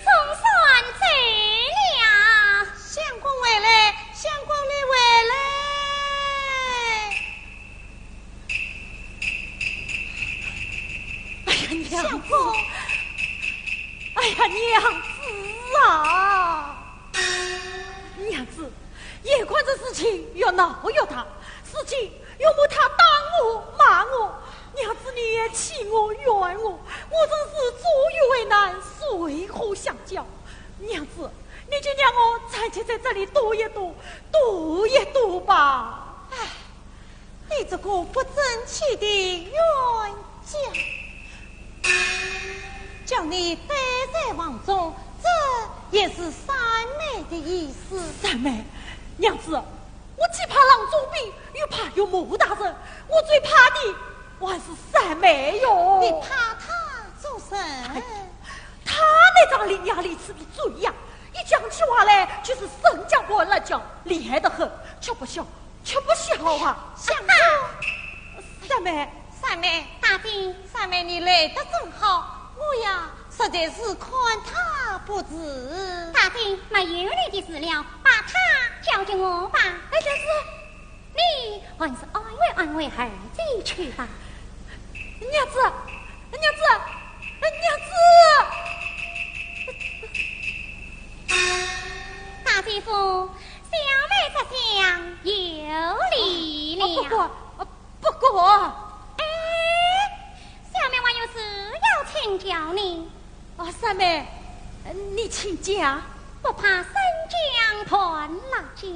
总算走了。相公回来，相公你回来。哎呀，娘子。相公。哎呀，娘子啊！娘子，眼看这事情越闹越大，事情，要么他打我、骂我，娘子你也气我、怨我，我真是左右为难，谁可相叫？娘子，你就让我暂且在这里躲一躲，躲一躲吧。唉，你这个不争气的冤家，叫你待在房中，这也是三妹的意思。三妹，娘子，我既怕郎中变，又怕岳母大人，我最怕的还是三妹哟。你怕她做甚？哎，她那张伶牙俐齿的嘴呀，一讲起话来就是生讲不辣讲，厉害得很，吃不消，吃不消啊！相公，三妹，三妹，大姐，三妹，你来得正好，我呀，实在是看她不住。大姐，没有你的事了，把她交给我吧。哎，这是你还是安慰安慰儿子去吧。娘子，娘子，娘子！大姐夫，小妹这厢有礼了。哦，不过，哦，不过。哎，小妹还有事要请教你。 哦，三妹，呃，你请讲。不怕生姜断辣椒。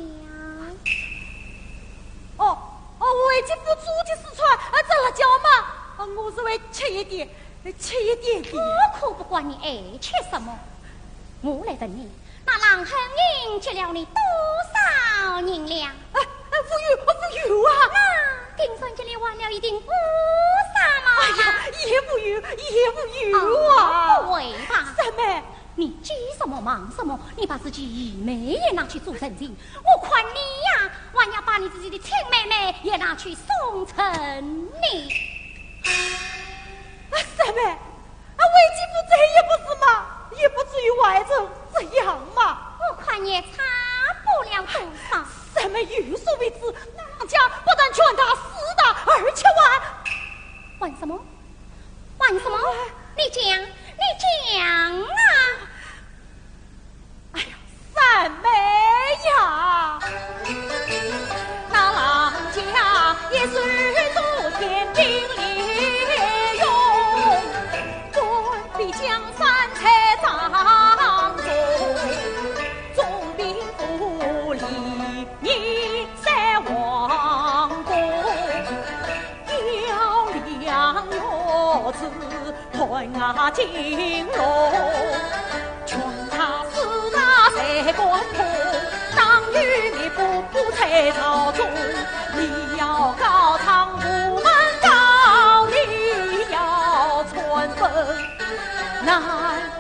哦，哦，为姐夫煮的四川，呃，这辣椒嘛，呃，我是会吃一点，呃，吃一点点。我可不管你爱吃什么。我来问你，那郎亨英给了你多少银两？ 哎，哎，无有，无有啊。那丁三给你还了一锭乌纱帽吗？哎呀，也无有，也无有啊。哦，不会吧？三妹，你急什么忙什么？你把自己姨妹也拿去做人情，我看你呀，还要把你自己的亲妹妹也拿去送人呢。啊，三妹， 啊，为姐夫这也不是嘛，也不至于坏成这样嘛。我看也差不了多少。三妹有所未知，那郎家不但权大势大，而且还……还什么？还什么？你讲，你讲啊！ 哎呀，三妹呀！那郎家也是做天兵利用，半壁江山在掌中，总兵府里你在王宫，要两月子 判啊金龙，权大势大谁敢动？当有你步步在朝中，你要告状无门道，你要川分南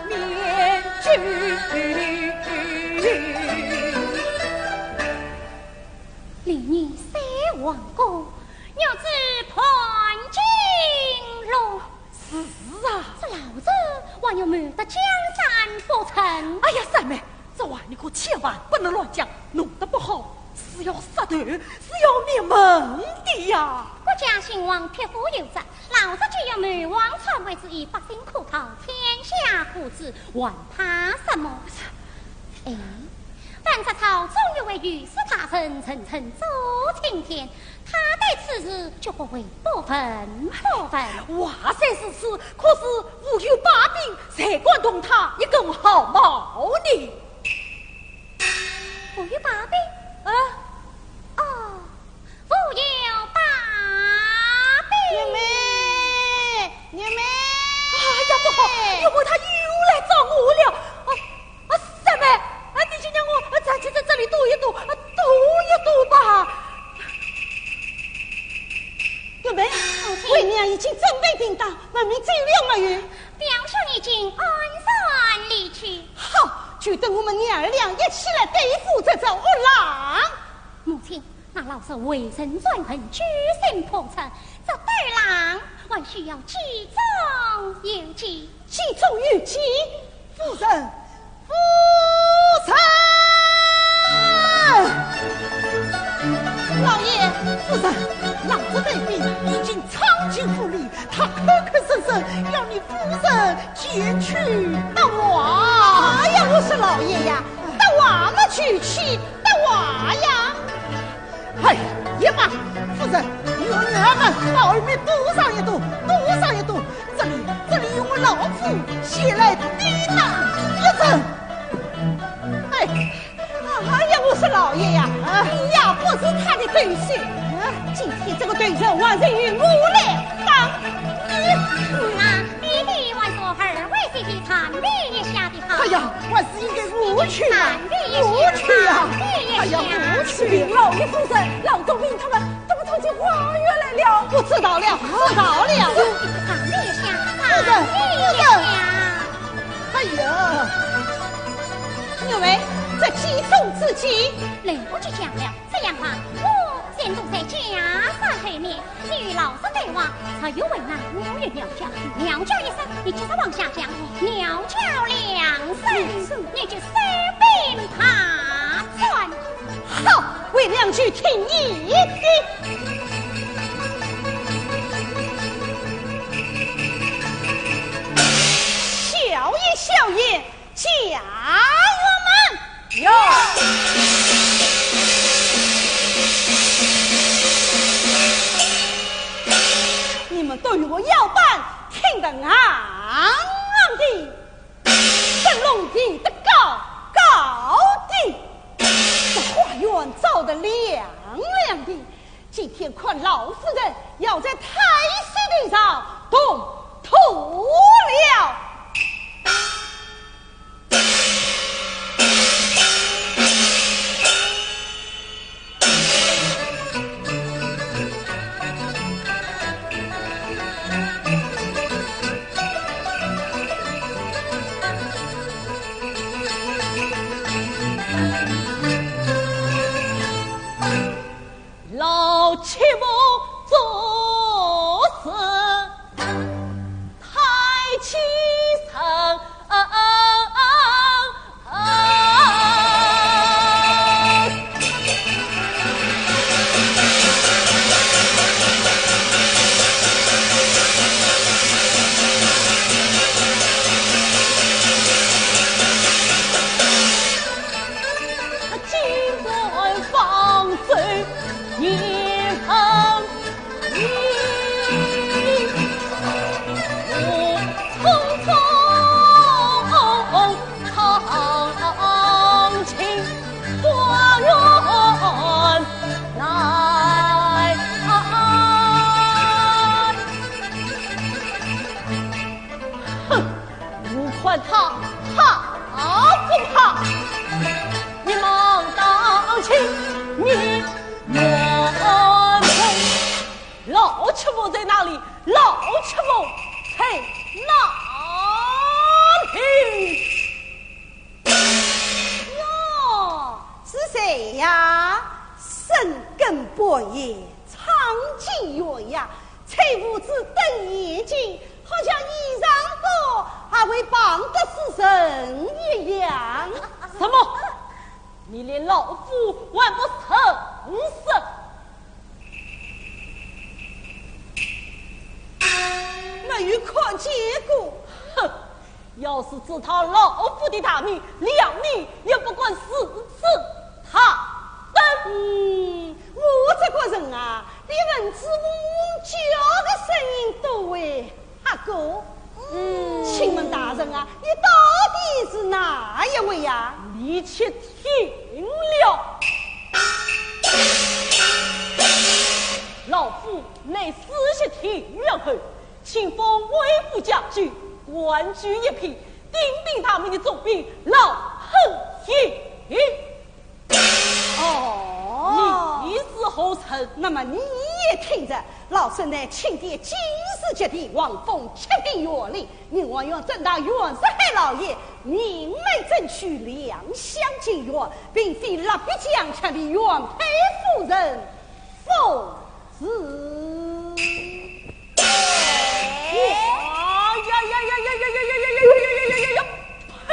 面君。连年三王公，玉质判金龙。 是啊。这老贼还要瞒得江山不成？哎呀，三妹，这话你可千万不能乱讲，弄得不好是要杀头，是要灭门的呀。国家兴亡，匹夫有责，老贼既有谋王篡位之意，百姓可靠，天下可知，还怕什么？哎， 但是朝中有位御史大人，人称左青天，他对此事绝不会不闻不问。话虽如此，可是无有把柄，谁敢动他一根汗毛呢？无有把柄？啊？哦， 无有把柄。玉妹，玉妹。哎呀，不好，玉妹她又来找我了。啊，啊，三妹，啊，你就让我，啊，暂且在这里躲一躲，啊，躲一躲吧。玉妹，为娘已经准备便当，外面走了没有？表兄已经安然离去。好，就等我们娘儿俩一起来对付这只恶狼。母亲， 那老贼为人专横，居心叵测，这斗狼还需要计中有计。计中有计？夫人，夫人！老爷，夫人，老贼被逼，已经闯进府里，他口口声声要你夫人前去搭话。哎呀，我说老爷呀，搭话嘛就去搭话呀。哎，也罢，夫人，与我女儿们把儿女多上一多，多上一多。这里，这里有我老夫前来抵挡一阵。哎，哎呀，我说老爷呀，啊，你呀不是他的对手。啊，今天这个对手还是由我来当。嗯啊，你的还是二位姐姐谈判一下的好。哎呀，还是应该我去啊，我去啊。哎呀，我去。请老爷夫人、老总理他们都跑进花园来了。我知道了，知道了。夫人，夫人。哎呀，玉梅，这激动之际，来不及讲了。这样吧，我先躲在袈裟后面，你与老夫对话，若有为难，我与你叫，你叫一声，你接着往下讲，你叫两声，你就收兵大战。好，为娘舅听你的。笑言，笑言，家院们。有。你们都与我腰板挺得硬硬的，灯笼提得高高的，这花园照得亮亮的。今天看老夫人要在太师头上动土了。老七母做事太欺人。哼，我看他怕不怕？你们当心，你们老七母在哪里？老七母在哪里？哟，是谁呀？深更半夜唱妓院呀，吹胡子瞪眼睛，好像衣裳高还会傍得死人一样。什么？你连老夫还不认识？没有看见过。哼，要是知道老夫的大名，谅你也不敢如此大胆。嗯，我这个人啊，连蚊子嗡嗡叫的声音都会 阿哥，嗯，请问大人啊，你到底是哪一位呀？你且听了。老夫乃四十天皇后，亲封微服家居，官居一品，鼎鼎大名的总兵老侯爷。 哦，你是何人？那么你也听着，老身乃钦点进士及第，王封七品县令，宁王院正大袁世海老爷，命媒争取两厢金院，并非蜡笔强抢的原配夫人不是。哎呀呀呀呀呀呀呀呀呀呀呀呀呀！呸！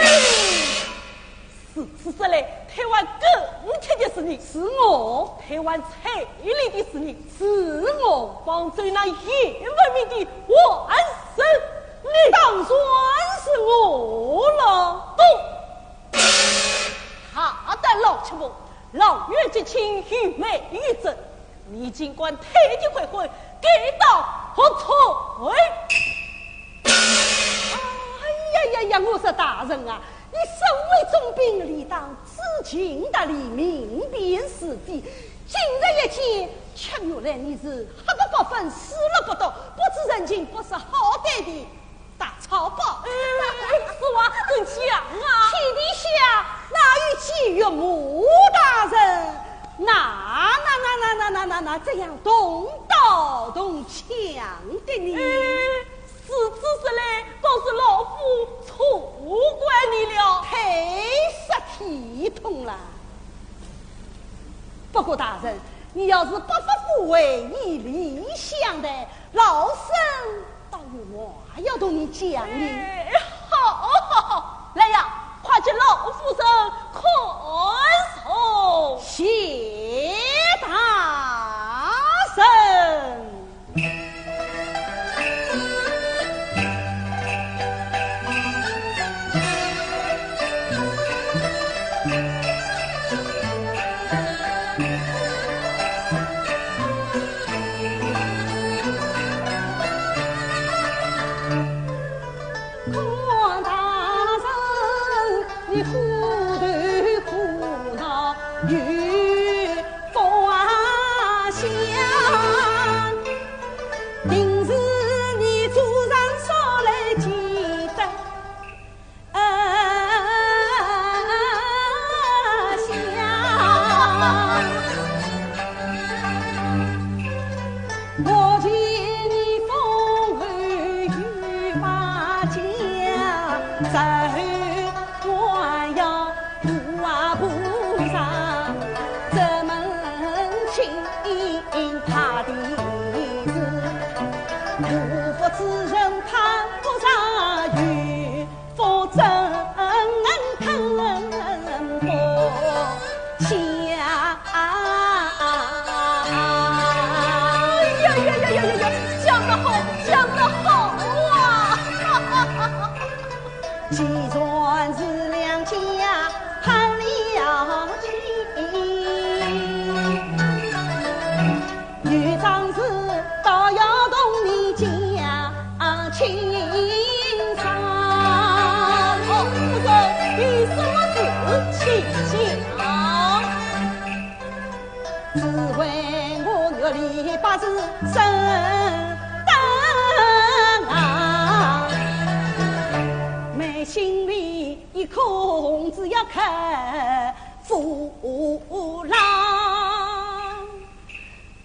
如此说来，推扳更替的是你。是我。推扳彩礼的是你。是我。绑走那叶文明的还是你。当然是我了。不，大胆老七母，老夫结亲与媒一争，你竟敢推脱悔婚，该当何罪？哎呀呀呀，我说大人啊，你身为总兵，理当知情达理，明辨是非。今日一见，却原来你是黑了不分，死了不多，不知人情，不识好歹的 大草包。哎，此话怎讲啊？天底下哪有几位武大人？那那那那那那那那这样动刀动枪的呢？哎，如此说来，倒是老夫错怪你了。忒失体统了。不过大人，你要是不发富贵，以礼相待，老身 倒有话要同你讲呢。哎，好，好，好，来呀，快请老夫人看座。谢大人。 看大人，你虎头虎脑有福啊相，定是你祖上少来几代。 呀呀呀呀呀呀，讲得好，讲得好啊！哦，夫人，有什么事请讲。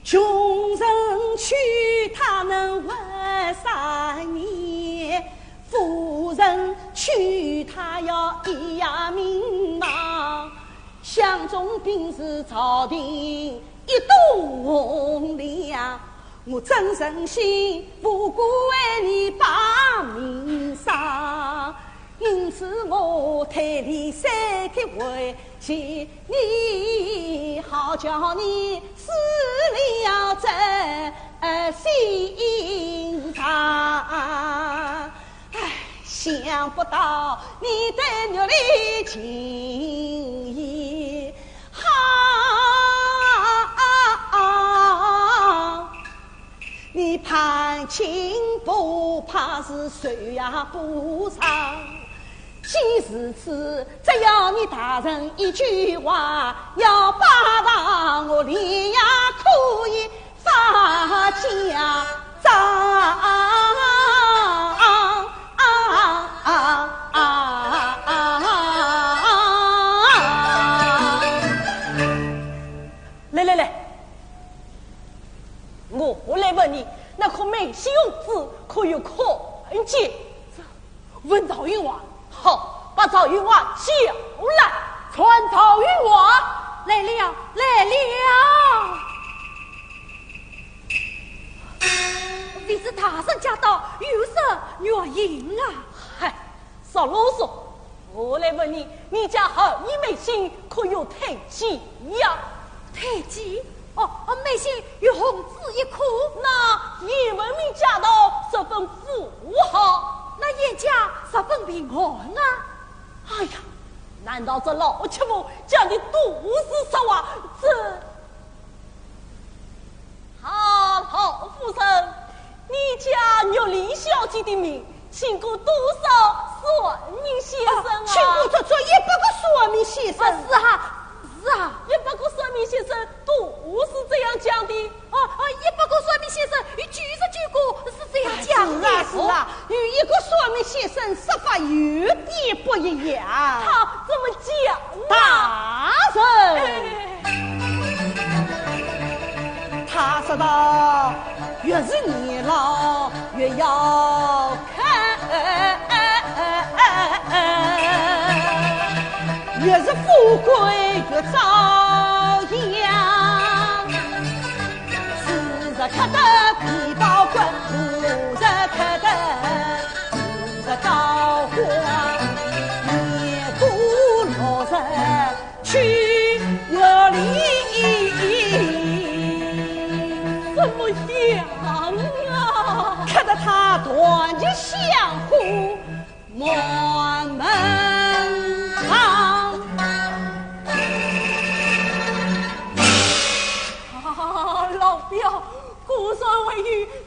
穷人娶她能活三年，富人娶她要一夜名堂。 想总兵是朝廷一栋梁，我真诚心无过为你把命丧，因此我退礼三叩回谢你，好叫你思量在心上。 唉，想不到你对玉里情意好，你攀亲不怕是手也不长。既如此，只要你大人一句话，要拜堂我连夜可以 发家当。来来来，我来问你，那颗眉心红珠可有看见？ 问赵云华。好，把赵云华叫来。传赵云华。来了，来了。未知大人驾到，有失月影啊。嗨，少啰嗦。我来问你，你家后羿眉心可有胎记呀？ 胎记？哦，哦，眉心有红珠一颗。那鄢文明驾到，十分符合。那鄢家十分平安啊。哎呀，难道这老匹夫讲的都是实话？这……夫人，你家玉林小姐的命，请过多少算命先生啊？啊，请过足足一百个算命先生。啊，是啊，是啊，一百个算命先生都是这样讲的。啊，啊，一百个算命先生有九十九个是这样讲的。是啊，是啊，有一个算命先生说法有点不一样。他怎么讲啊？大人，哎。 他说道，越是年老越要看，越是富贵越遭殃。是日磕得皮包骨，无日磕得无日刀光，年过六十 去有礼。什么样啊？磕得他断绝香火满门旁。啊，老表，果然会有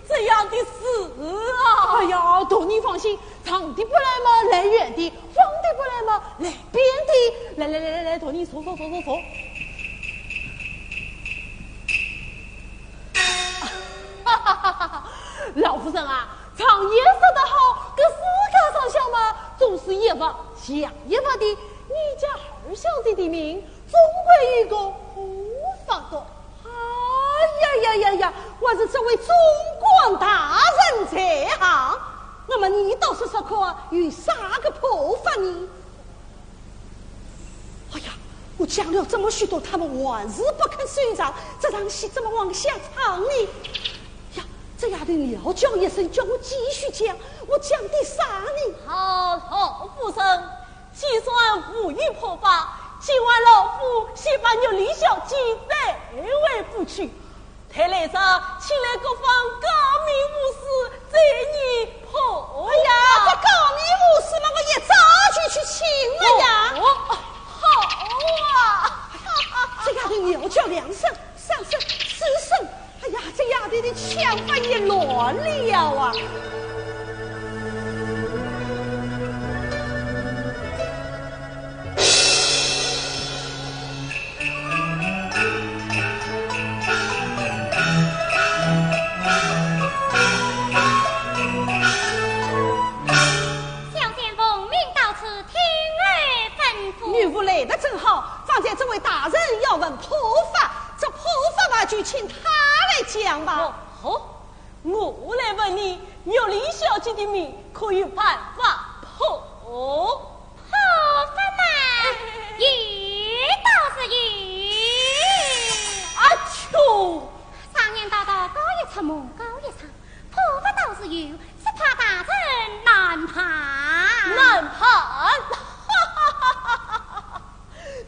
这样的事啊！哎呀，大人放心， 唱得勿来嘛，来远的；放得勿来嘛，来边的。来来来来来，大人坐坐坐坐坐。老夫人啊，常言说得好，搿世界上向嘛，总是一物降一物的。你家二小姐的命，总归有个好法个。 哎呀呀呀呀，还是这位总管大人在行。那么你倒是说看，有啥个破法呢？哎呀，我讲了这么许多，他们还是不肯收场，这场戏怎么往下唱呢？呀，这丫头喵叫一声，叫我继续讲，我讲的啥呢？好，好，夫人， 既然无有破法，今晚老夫先把玉林小姐带回府去。待来日，请来各方高明武师，再议破法。哎呀，这高明武师嘛，我一早就去请了呀。哦，好啊。这丫头喵叫两声，三声，四声， 哎呀，这丫头的枪法也乱了啊！小仙奉命到此，听候吩咐。女巫来得正好，方才这位大人要问破法， 这破法嘛，就请他来讲吧。哦，我来问你，玉林小姐的命可有办法破？破法嘛，有倒是有。阿秋，常言道，道高一尺，魔高一丈，破法倒是有，只怕大人难办。难办？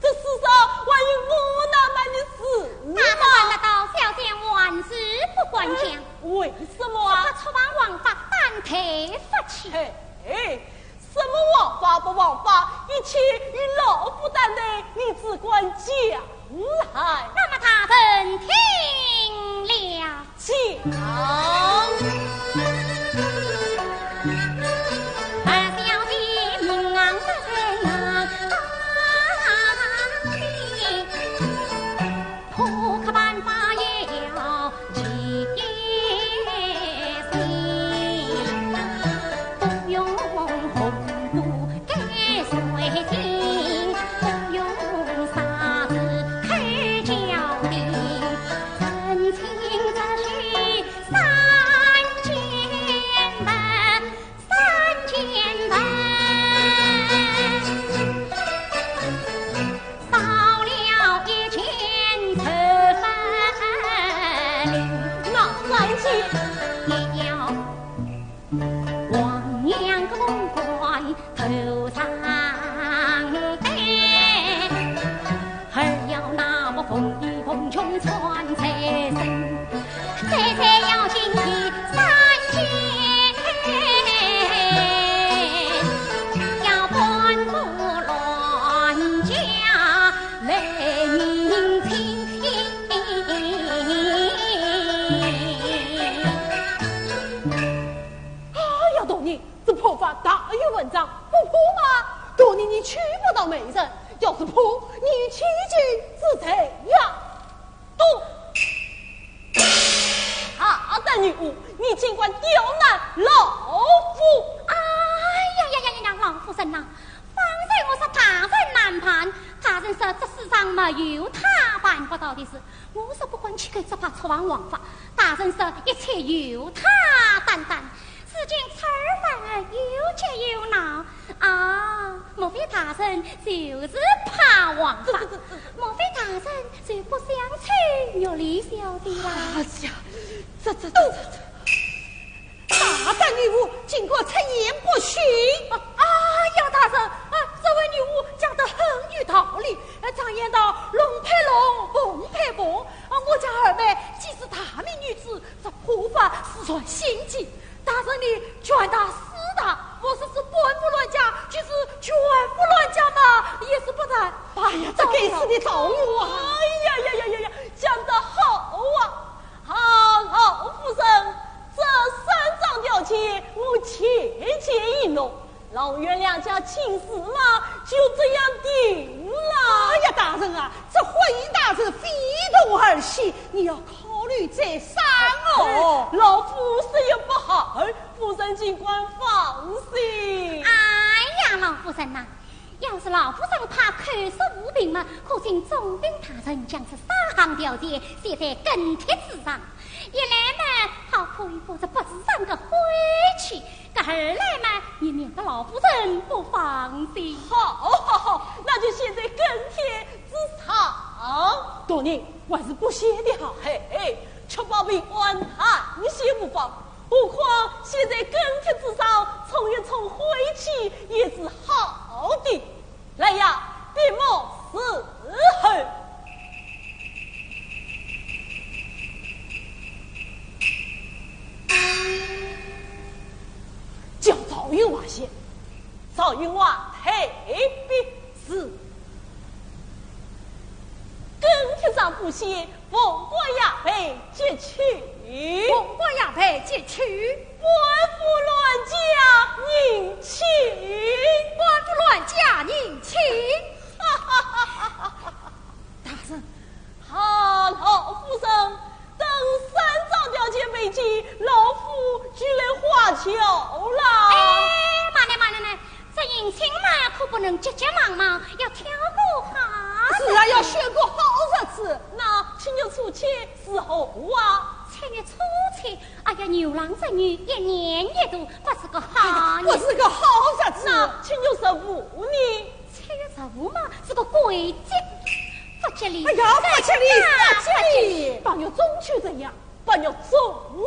这世上还有我难办的事吗？那么难道小仙万事不敢讲？哎，为什么啊？只怕触犯王法，担待罚去。嘿，嘿，什么王法不王法，一切与老夫担待，你只管讲来。那么大人听了。 讲。这道媒人，要是破，你究竟是谁呀？都，大胆女巫，你竟敢刁难老夫！哎呀呀呀呀呀，老夫人呐，方才我说大人难办，大人说这世上没有他办不到的事，我说不管去给这把出王王法，大人说一切由他担当。 如今春儿反儿又急又恼啊，莫非大人就是怕王法？这这这这……莫非大人就不想娶玉丽小姐啦？哎呀，这这这这这……大胆女巫，竟敢出言不逊！啊，哎呀，大人啊，这位女巫讲得很有道理。呃，常言道，龙配龙，凤配凤。啊，我家二妹既是大明女子，这破法实在心急。 大人你拳打四打，我说是半副乱甲，就是全副乱甲嘛，也是不难。哎呀，这该死的赵云啊！哎呀呀呀呀呀，讲得好啊！啊，老夫人，这三桩条件我全权允诺，阆苑两家亲事嘛，就这样定了。哎呀，大人啊，这婚姻大事非同儿戏，你要考虑再三哦。老夫实有不好， 夫人尽管放心。哎呀，老夫人呐，要是老夫人怕口说无凭嘛，可请总兵大人将这三项条件写在跟帖之上。一来嘛，好可以把这不是人的晦气；二来嘛，也免得老夫人不放心。好，好，好，那就写在跟帖之上。大人，还是不写的好。嘿嘿，确保平安，安心无妨。 何况写在跟帖之上，冲一冲晦气也是好的。来呀，笔墨伺候。叫赵云华写，赵云华退笔。是。跟帖上不写， 凤冠霞帔即去。凤冠霞帔即去。半副乱甲另请。半副乱甲另请。哈哈哈哈哈！大人。啊，老夫人，等三桩条件备齐，老夫就来画押了。哎，慢来，慢来，慢来， 这迎亲嘛，可不能急急忙忙，要挑个好日子。是啊，要选个好日子。那七月初七是何日啊？七月初七，哎呀，牛郎织女一年一度，不是个好日子。哎呀，不是个好日子。那七月十五呢？七月十五嘛，是个鬼节，不吉利。哎呀，不吉利，不吉利。八月中秋怎样？ 八月中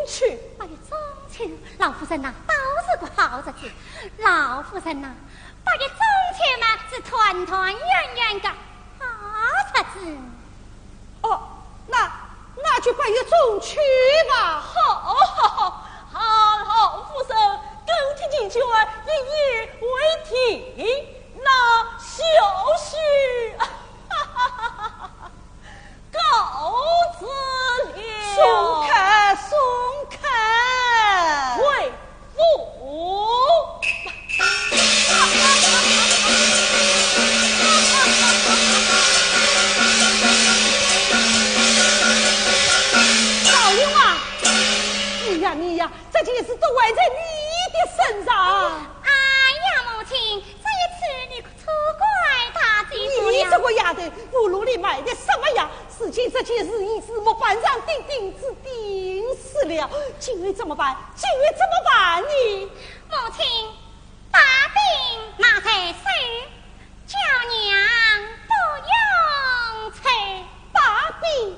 秋。八月中秋，老夫人呐，倒是个好日子。老夫人呐，八月中秋嘛，是团团圆圆个好日子。哦，那，那就八月中秋吧。好，好，好，好，老夫人，跟帖齐全，一言为定。那小婿，哈哈哈哈哈。 告辞了。送客，送客。回府。赵云华，你呀，你呀，这件事都怪在你的身上。哎呀，母亲，这一次你可 错怪大姐夫了。你这个丫头，葫芦里卖的什么药？如今这件事已是木板上钉钉子钉死了，今后怎么办？今后怎么办呢？母亲，把柄拿在手，叫娘不用催。把柄？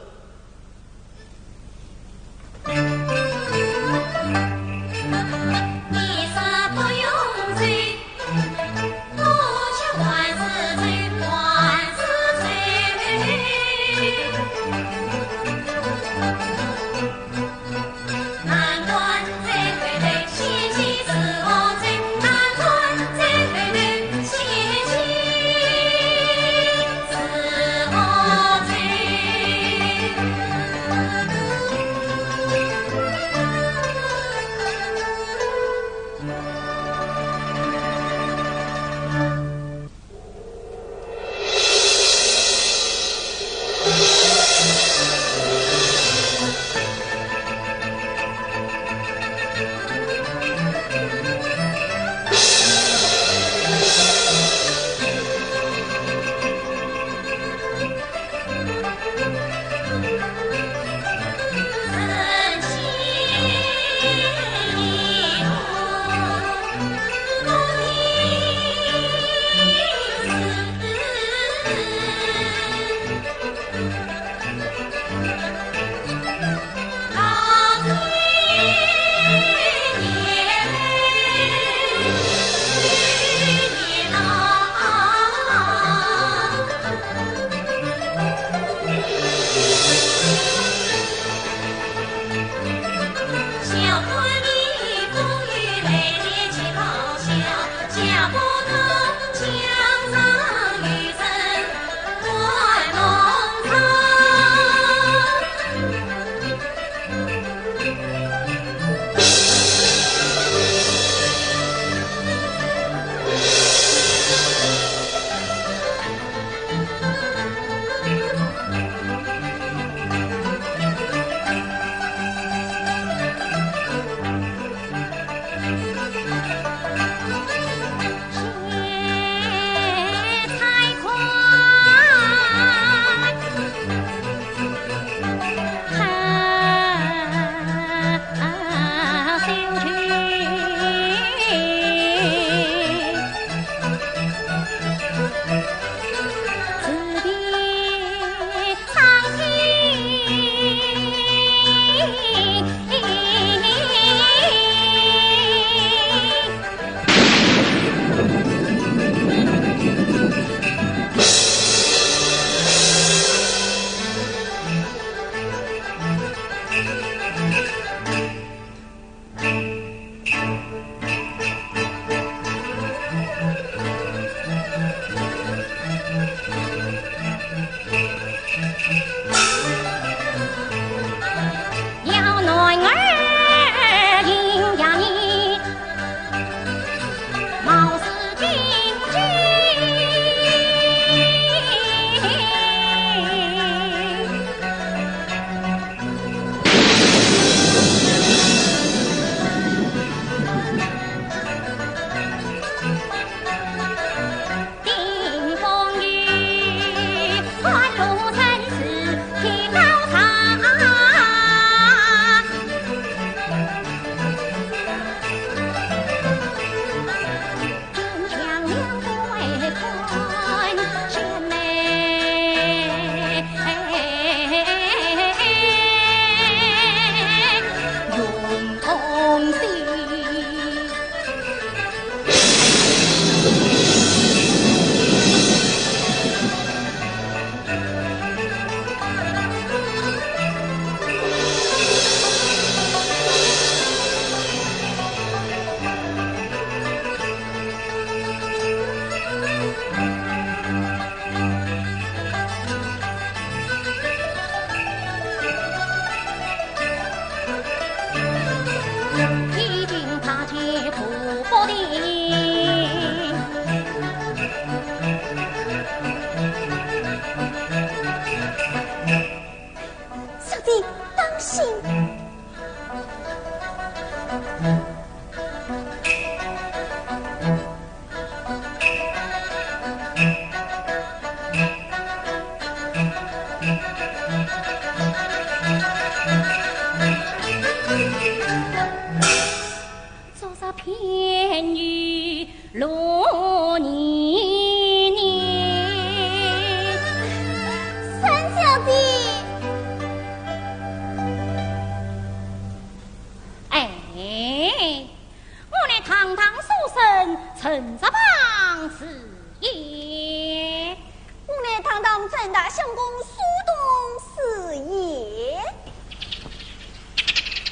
转达相公苏东四爷。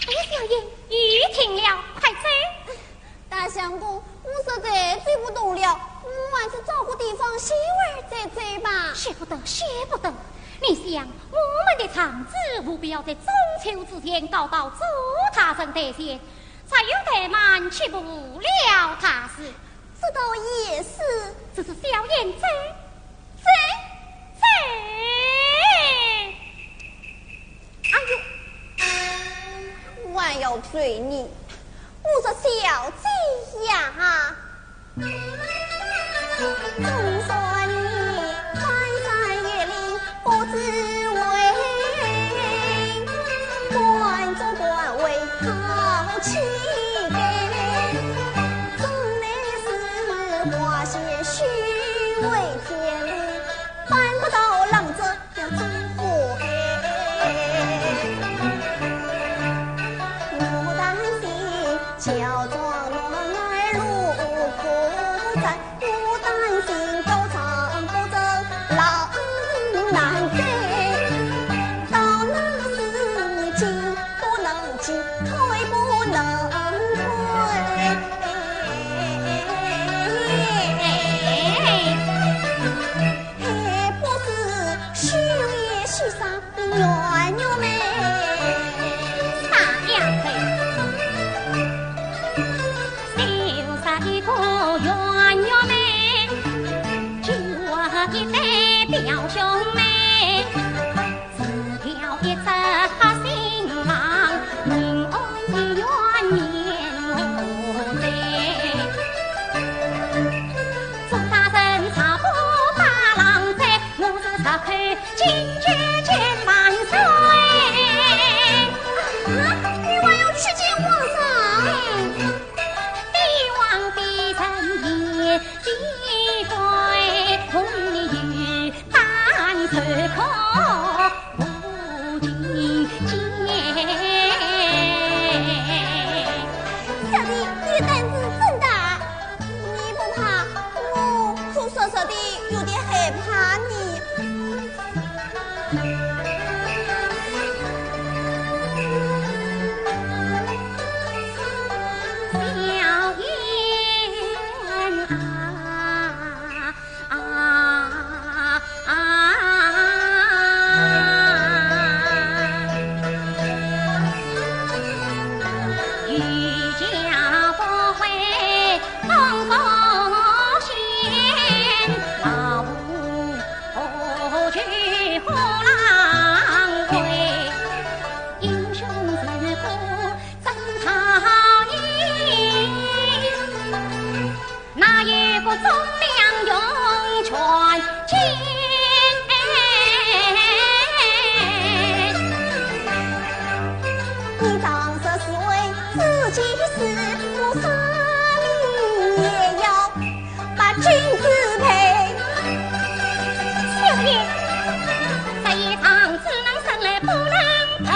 哎呀，小燕，又听了，快走。大相公，我实在走不动了，我们还是找个地方歇会儿再走吧。歇不得，歇不得。你想，我们的长子务必要在中秋之前告到左大人台前，才有怠慢，岂不误了大事？这倒也是。只是小燕走，走，走。哎呦，还要追你，我说小姐呀！ 啊，你还要去见皇上？小姐，你胆子真大。 你不怕，我可说说的有点害怕呢。小燕啊，啊，啊。你当时是为自己死，我杀你也要把君子陪。小姐，这一场只能生来不能陪。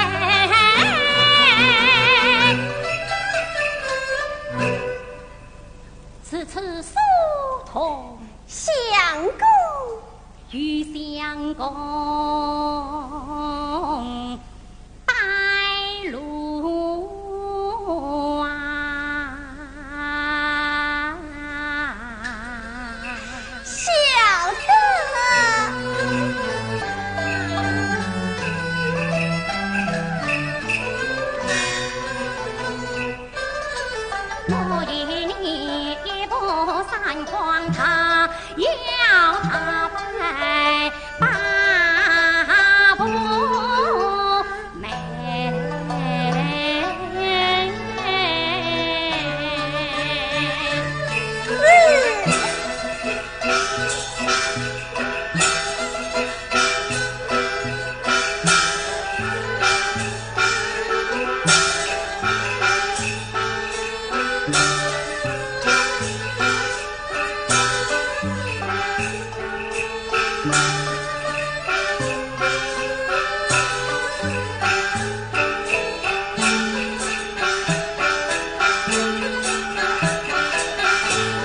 此次苏童相公。 与相公带路啊。晓得。我与你一步三光塔， 要打败八部梅。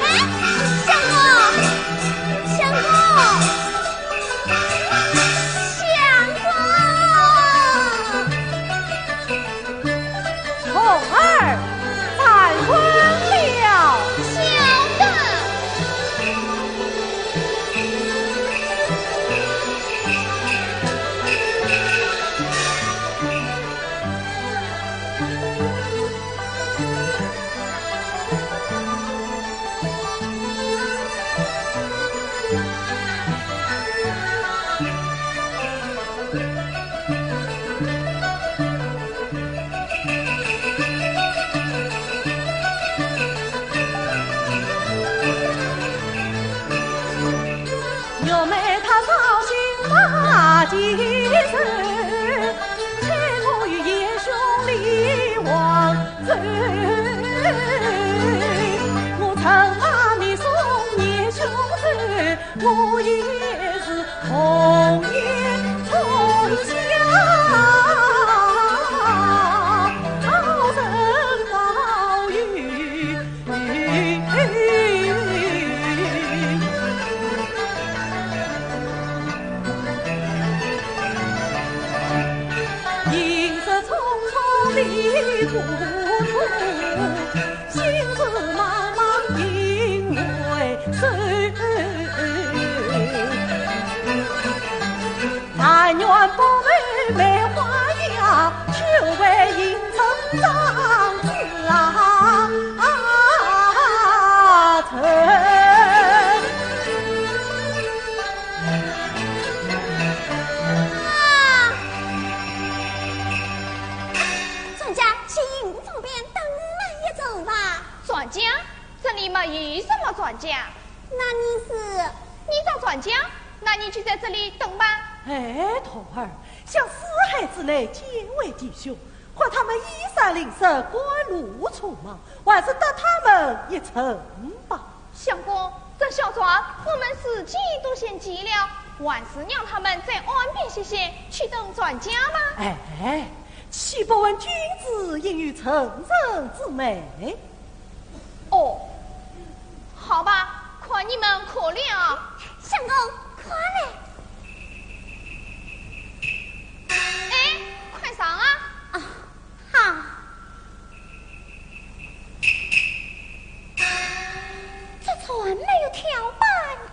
哎，相公，相公。玉梅她绍兴大吉日，猜我与贤兄李王寿。我策马你送贤兄走，我也是同年春夏，好人好运。 行色匆匆的糊涂，心事茫茫因为谁？ 但愿不负梅花香，却为应承长子啊成。船家，请用这边等那一走吧。船家？这里没有什么船家。那你是？你找船家，那你就在这里等吧。哎，童儿， 想四海之内结为弟兄，看他们衣衫零舍，赶路匆忙，还是搭他们一程吧。相公，这小船我们自己都嫌挤了，还是让他们再岸边歇歇，去等船家吧。哎，岂不闻君子应有成人之美？哦，好吧，看你们可怜啊。相公，快来。 哎，快上啊！啊，好。这船没有跳板，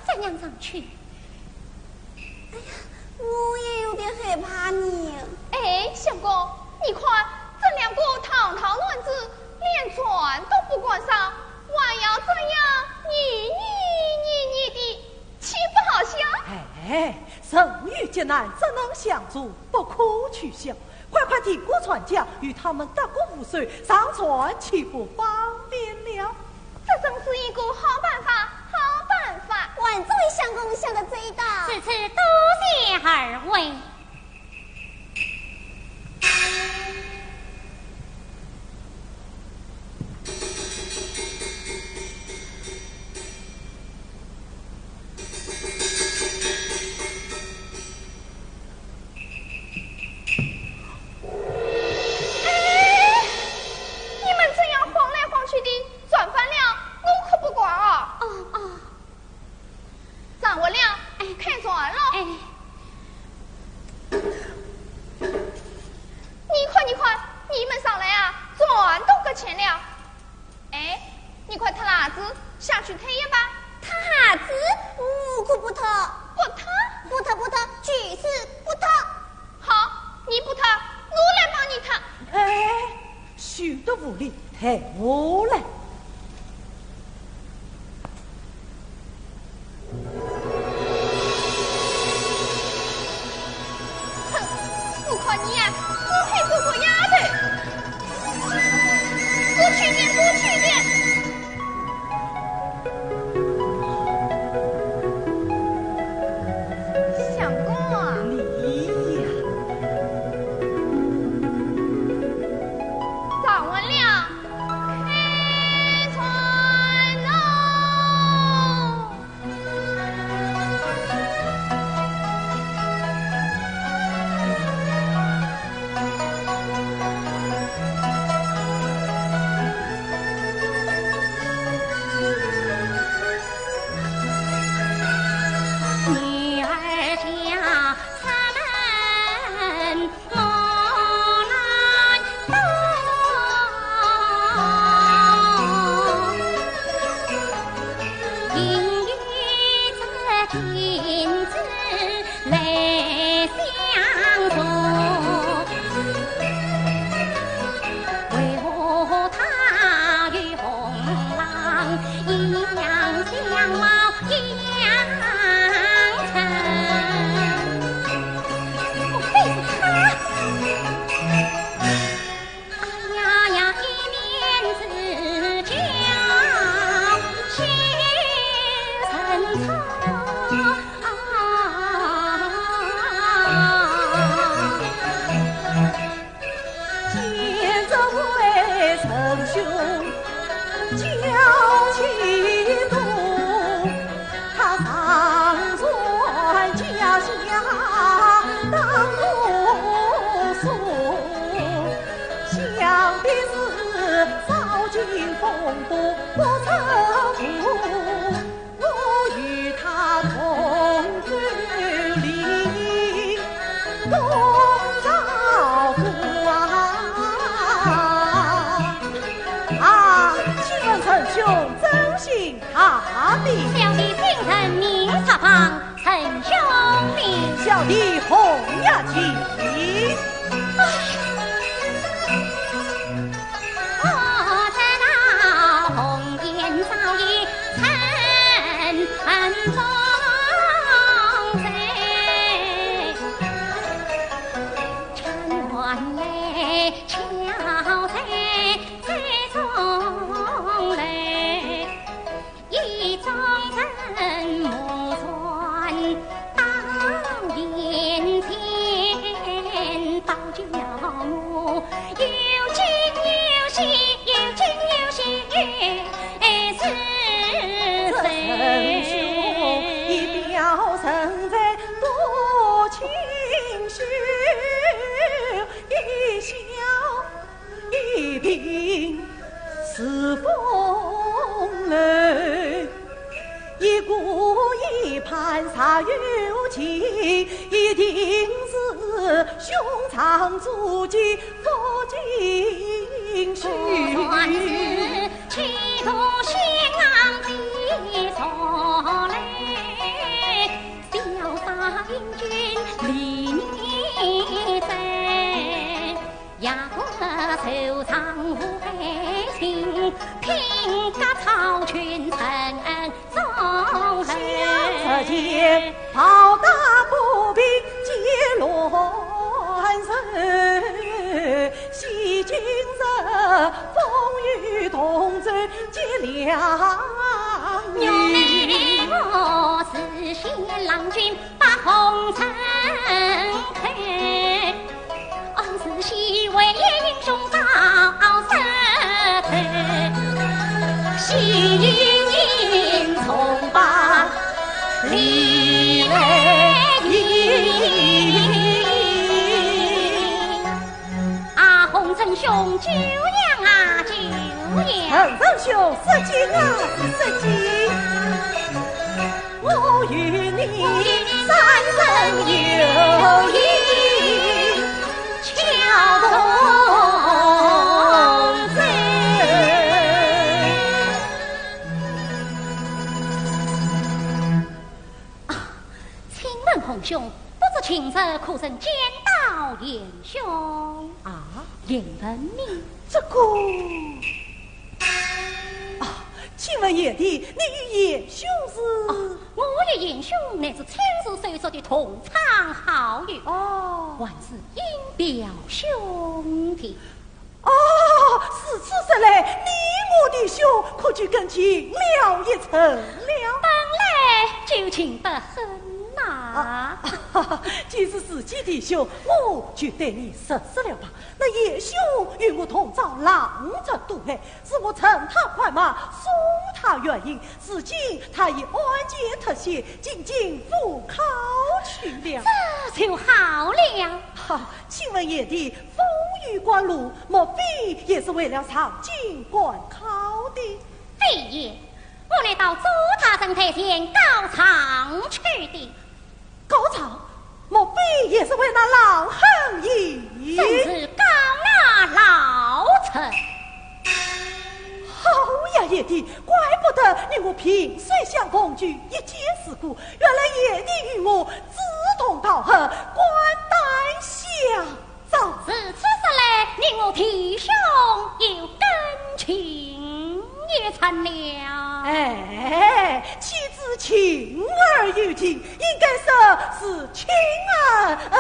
怎样上去？哎呀，我也有点害怕呢。哎，相公，你看，这两个堂堂男子连船都不敢上，还要这样你你你你的， 岂不好笑？哎，人遇急难，只能相助，不可取笑。快快提过船家，与他们搭个扶手，上船岂不方便了？这真是一个好办法，好办法。万岁，相公想得周到。如此，多谢二位。 哎，你们这样晃来晃去的，船翻了，我可不管啊。哦，哦。 掌稳了，哎，看船了。哎。你看，你看，你们上来啊，船都搁浅了。哎，你快脱鞋子下去脱一把。脱鞋子？我可不脱。不脱？不脱，不脱，就是不脱。 好，你不脱，我来帮你脱。哎，休得无礼，退下来。哼，我看你呀，不配做个丫头。过去点，过去点。 相公啊。你呀。掌稳了，开小弟新任明察旁，陈兄呢？小弟洪雅琴。啊，洪承兄，久仰啊，久仰。洪承兄，失敬啊，失敬。啊，请问洪兄，不知今日可曾见到贤兄？啊？贤文明。这个……啊，请问贤弟，你与贤兄是？哦，我与贤兄乃是青史手足的同窗好友，哦。还是因表兄弟。 哦，如此说来，你我弟兄可就更近了一层了。本来就近得很呐。啊，既是自己弟兄，我就对你实说了吧。那贤兄与我同遭狼藉毒害，是我趁他快马，送他远行，如今他已安全脱险，进京赴考去了。这就好了。哈，请问贤弟， 风雨赶路，莫非也是为了上京赶考的？非也，我乃到左大人台前告状去的。告状？莫非也是为那老贼？正是告那老贼。 好呀，贤弟，怪不得你我萍水相逢就一见如故，原来贤弟与我志同道合，肝胆相照。如此说来，你我弟兄又更近一层了。哎，岂止近而又近，应该说是亲而，呃，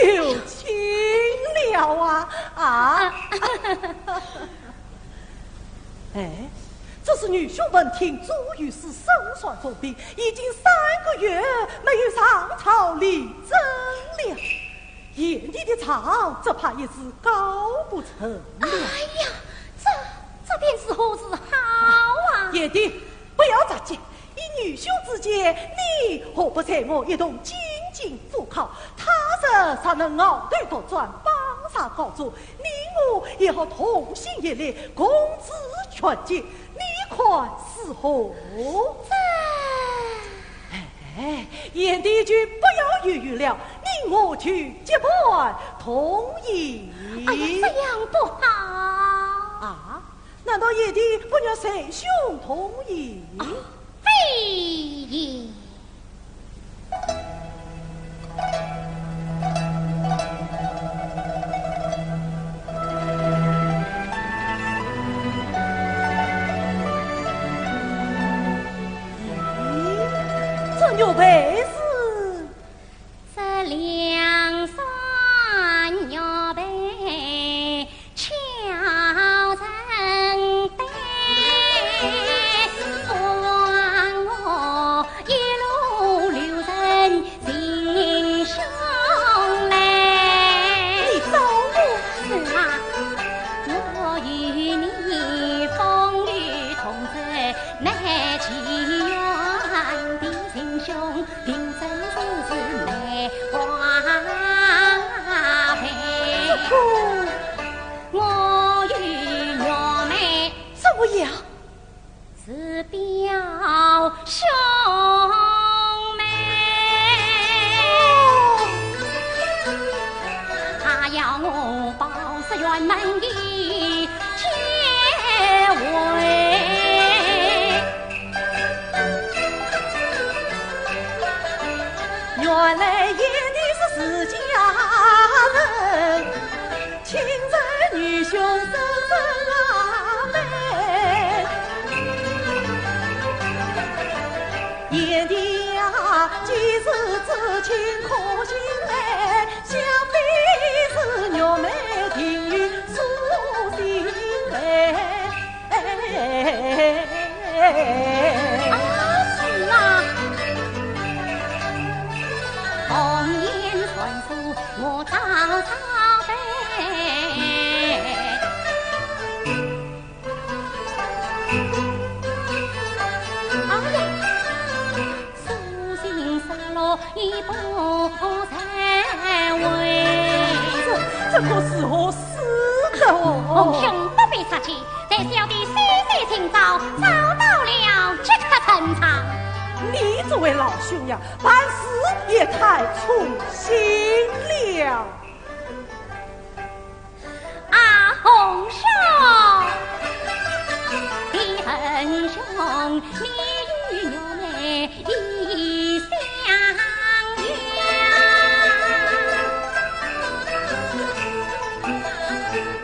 又亲了啊，啊。哎，这是女兄闻听朱御史身患重病，已经三个月没有上朝理政了。贤弟的状只怕也是告不成了。哎呀，这，这便如何是好啊？贤弟，不要着急，以女兄之见，你何不随我一同进京赴考？他日若能熬头斗转，榜上高中，你我也好同心协力，共赴全京，你看如何？这……哎，贤弟就不要犹豫了，你我就结伴同行。哎呀，这样不好。啊？难道贤弟不愿随兄同行？啊，非也。咦，这玉佩是？这梁山玉佩 巧成对，望我一路留人行凶来。你找我？是啊，我与你风雨同舟，南邳县的行凶，定真是梅花杯。这个 我与玉妹怎么样？是表兄妹。哦，他要我报是辕门的结尾。原来你是自家人， 亲生女兄生啊妹。贤弟呀，既是至亲可心爱，想必是玉妹定有所心备。啊，是啊。红颜传书 我早早备。哎呀，书信失落已不在位。这，这可如何是得哦？红兄不必着急，待小弟细细寻找，找到了即刻呈上。你这位老兄呀，办事也太粗心了。 啊，红兄，弟红兄，你与玉妹已相约，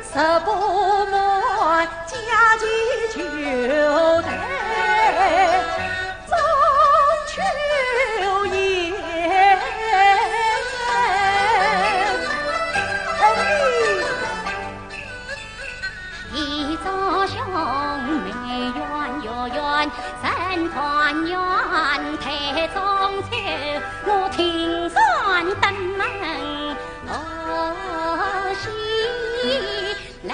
十八门佳期就待 中秋夜。一朝兄妹圆月圆，人团圆待中秋，我听船登门贺喜 来。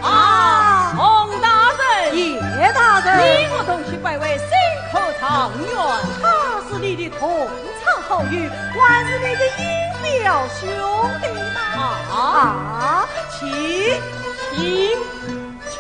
啊，洪大人，叶大人，你我同去拜会新科状元。他是你的同窗好友，还是你的姻表兄弟吗？啊，请，请，请。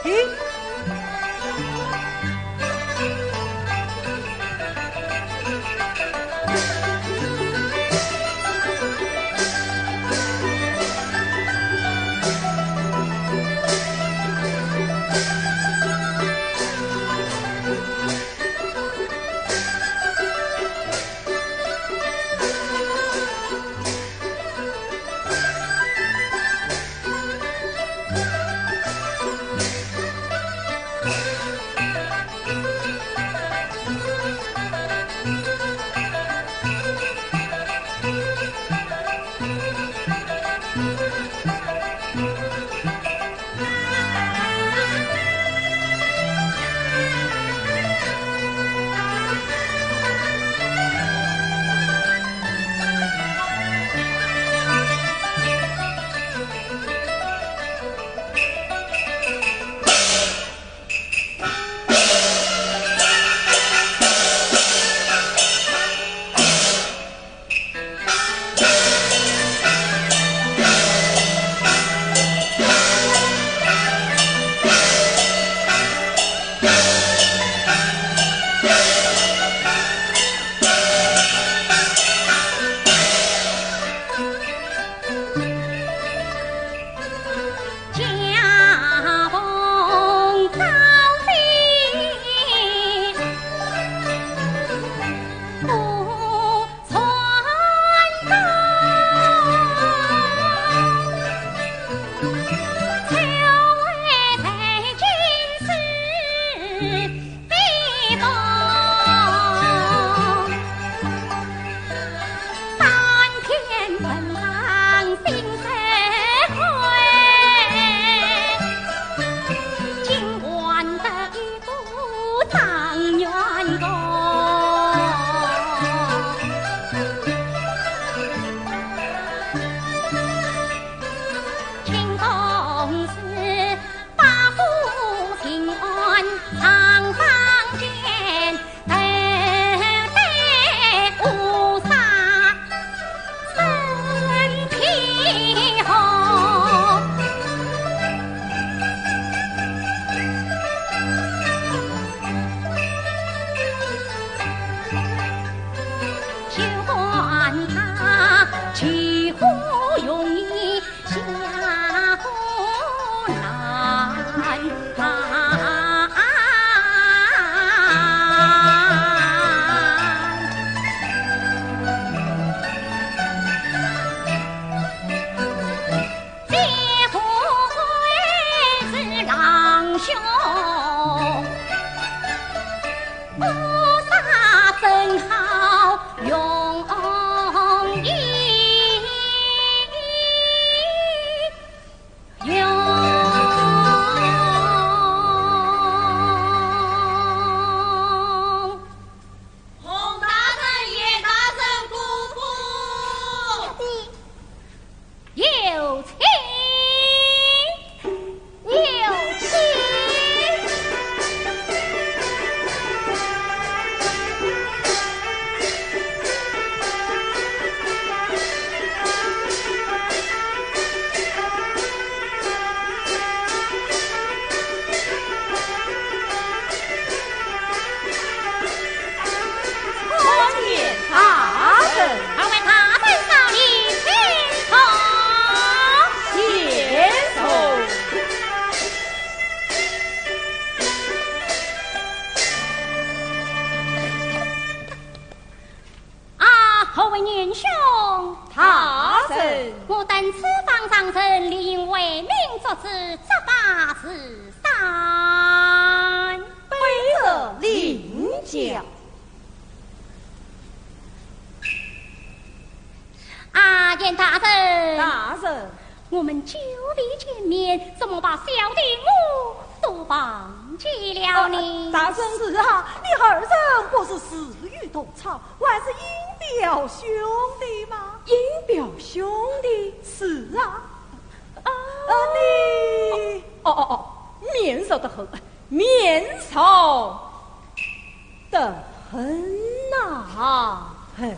啊，好位年兄。大人。我等此番上任，理应为民作主，作罢如山。卑职领的我都忘记了呢。大人。是啊，你二人不是自语同窗，还是因表兄弟吗？因表兄弟？是啊。啊。呃，你……哦，哦，哦，面熟得很，面熟得很呐。哎，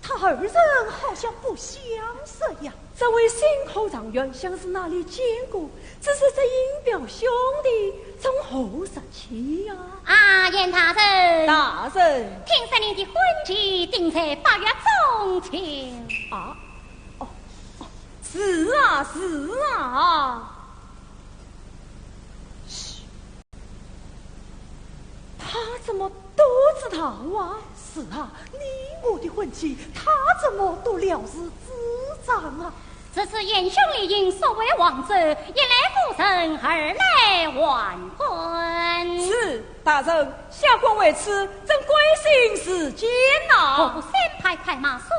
他二人好像不相识呀。这位新科状元像是哪里见过，只是这因表兄弟从何说起呀？啊，严大人。大人。听说你的婚期定在八月中秋。啊？哦，哦，是啊，是啊。嘘，他怎么都知道啊？是啊，你我的婚期，他怎么都了如指掌啊？ 这次严兄理应速回黄州，一来赴任，二来完婚。是，大人，下官为此正关心时间呐。何不先派快马送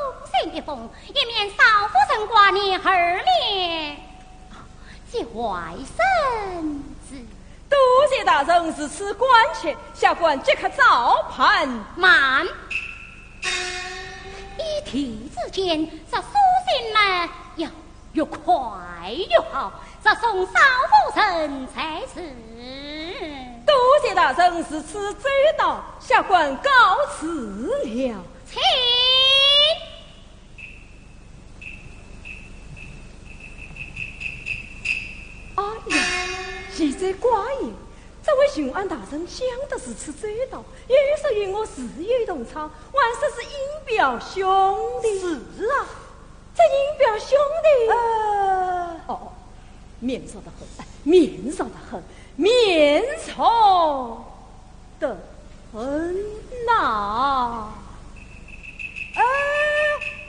信一封，以免少夫人挂念，二来接外孙子。多谢大人如此关切，下官即刻照办。慢！ 一提之间，这书信嘛，要越快越好，这送少夫人在此。多谢大人如此周到，下官告辞了。请。 哎呀，奇哉怪哉，这位巡按大人想得如此周到，又说与我自语同窗，还说是因表兄弟。是啊。这因表兄弟……呃……哦，哦，面熟得很，面熟得很，面熟 得很呐。哎，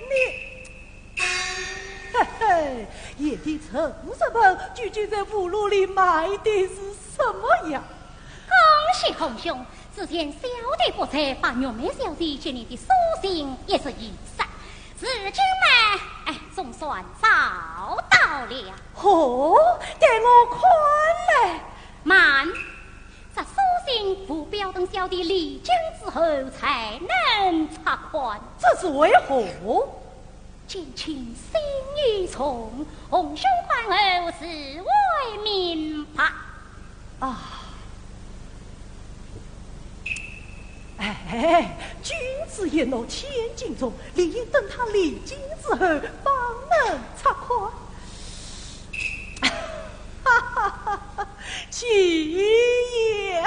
你……嘿嘿，夜里陈日本究竟在葫芦里卖的是什么药？恭喜洪兄，只见小弟不才，把玉梅小姐给你的书信一字一字，如今嘛，哎，总算找到了。哦，待我看来。慢， 这书信务必要等小弟离京之后才能拆看。这是为何？见卿心已重，洪兄看后自会明白。啊。哎，君子一诺千金重，理应等他离京之后方能拆看。 哈哈哈哈，岂也。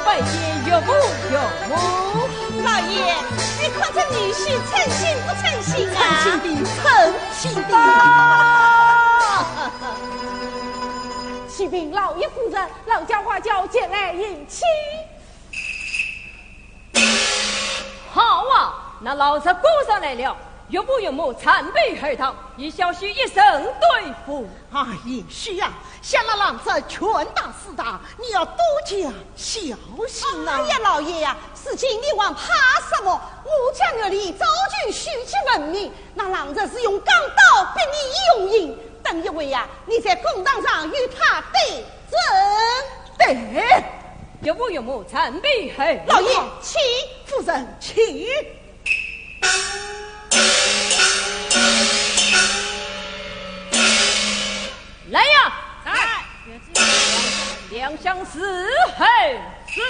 拜见岳母，岳母。老爷，你看这女婿称心不称心啊？称心的，称心的。启禀老爷夫人，老家花轿前来迎亲。好啊，那狼贼果然来了，岳父岳母参拜后堂，以小婿一人对付。哎，贤婿啊，想那狼贼拳打死他，你要多加小心呐。哎呀，老爷呀，如今你还怕什么？我家院里早就许其文明，那狼贼是用钢刀逼你用刑，等一会呀，你在公堂上与他对质。对。岳父岳母参拜后。老爷，请。夫人，请。 来呀！在。两相伺候。是。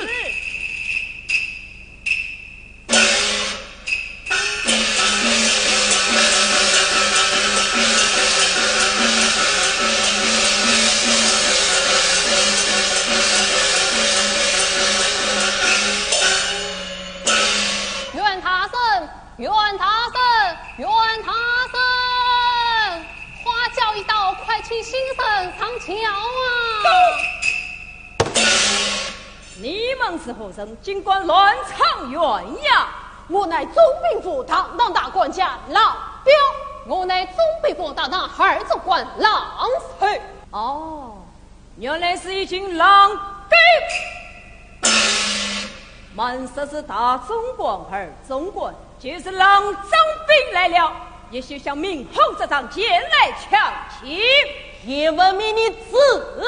冤大人， 冤大人，冤大人！花轿已到，快请新人上轿啊！你们是何人，竟敢乱闯县衙？我乃总兵府堂堂大管家老彪。我乃总兵府堂堂二总管郎侯。哦， 原来是一群狼狗。慢说是大总管、二总管，就是狼张兵来了，也休想明火执仗前来抢亲。也闻命你住口！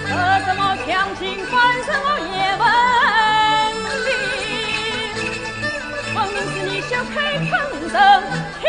说什么抢亲，管什么也闻名，分明是你小鬼坑人， 啊，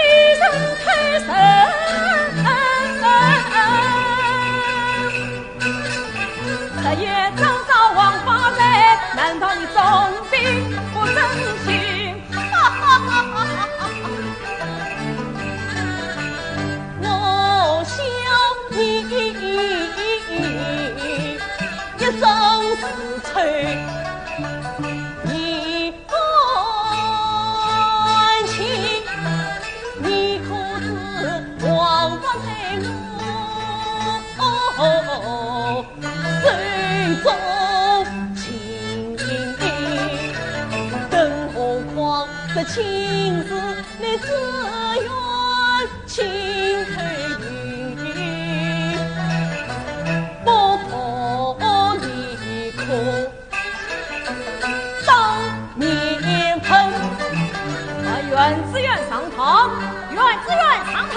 阮知县上堂，阮知县上堂。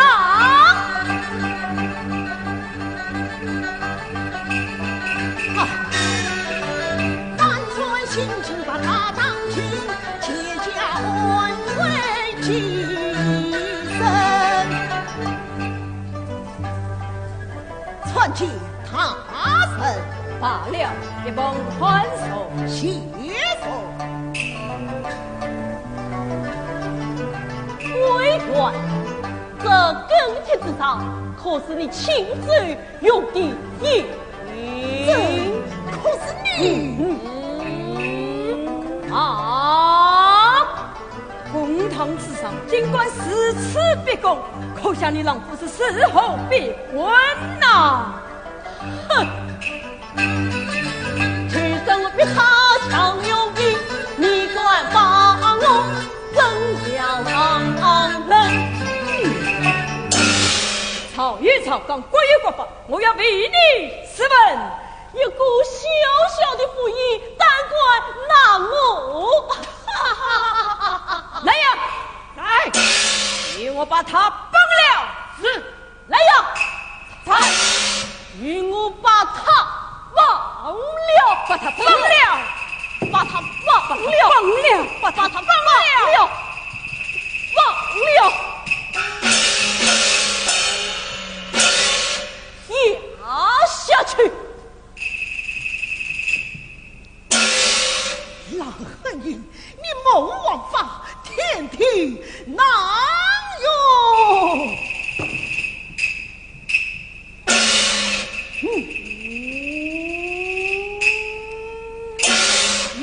啊，参见大人。罢了，一旁宽坐。谢坐。委员，这狗帖之上，可是你亲手用的印？这可是你？嗯。啊！ 公堂之上，竟敢如此逼供，可想你狼夫是如何逼供呐！哼！吵有吵，讲国有国法，我要为你审问。一个小小的府尹，胆敢拿我！ 来呀！来！与我把他绑了！是！来呀！在！与我把他绑了！把他绑了！把他绑了！绑了！把他绑了！绑了！绑了！押下去！ 狼恨你，你谋王法，天地难容。嗯。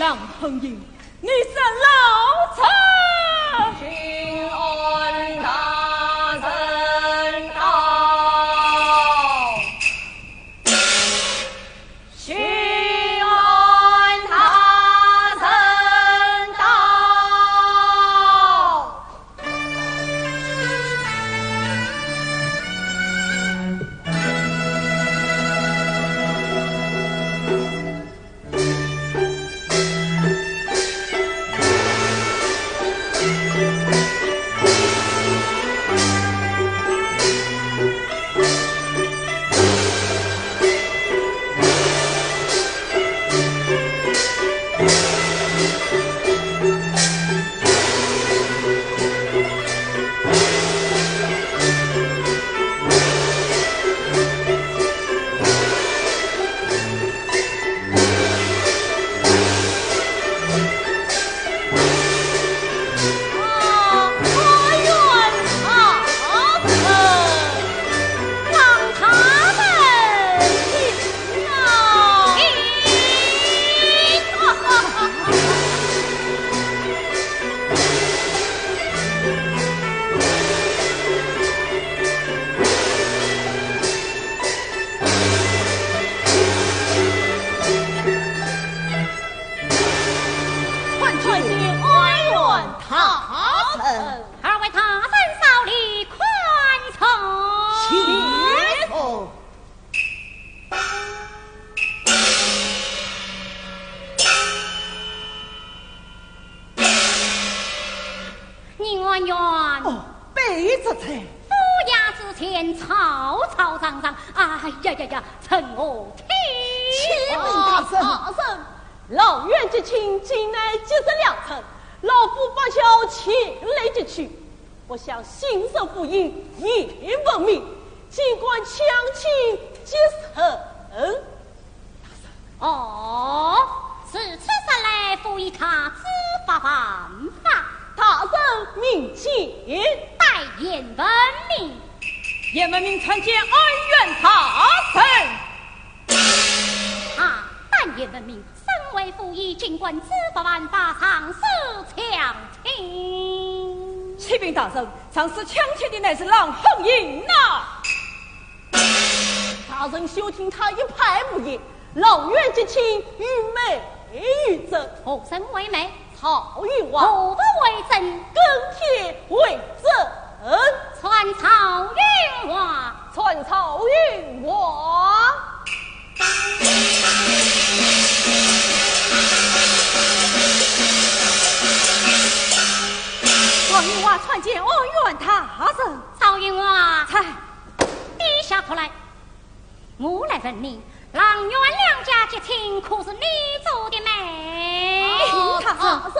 杨恒英，你是老贼！请安大人到。请安大人到。 参见安远大人。二位大人稍礼，宽坐。请坐。 你安远。哦，卑职在。府衙之前吵吵嚷嚷，哎呀呀呀，成何体统？启禀大人。大人，老爷急请，近来急事良辰，老夫不巧前来急去，不想新社府尹严文明，竟敢强请急人。 哦，如此说来，府尹他知法犯法。大人明鉴。但严文明。严文明参见安远大人。啊，但严文明，身为府尹，竟敢知法犯法，上书强请。启禀大人，上书强请的乃是郎恒英呐。 大人休听他一派胡言，老爷急请，愚昧愚真。何人为媒？曹云华。何物为证？跟帖为证。传曹云华。传曹云华。曹云华参见安远大人。曹云华。在。低下头来。 我来问你，郎袁两家结亲可是你做的媒？哦，大人。大人，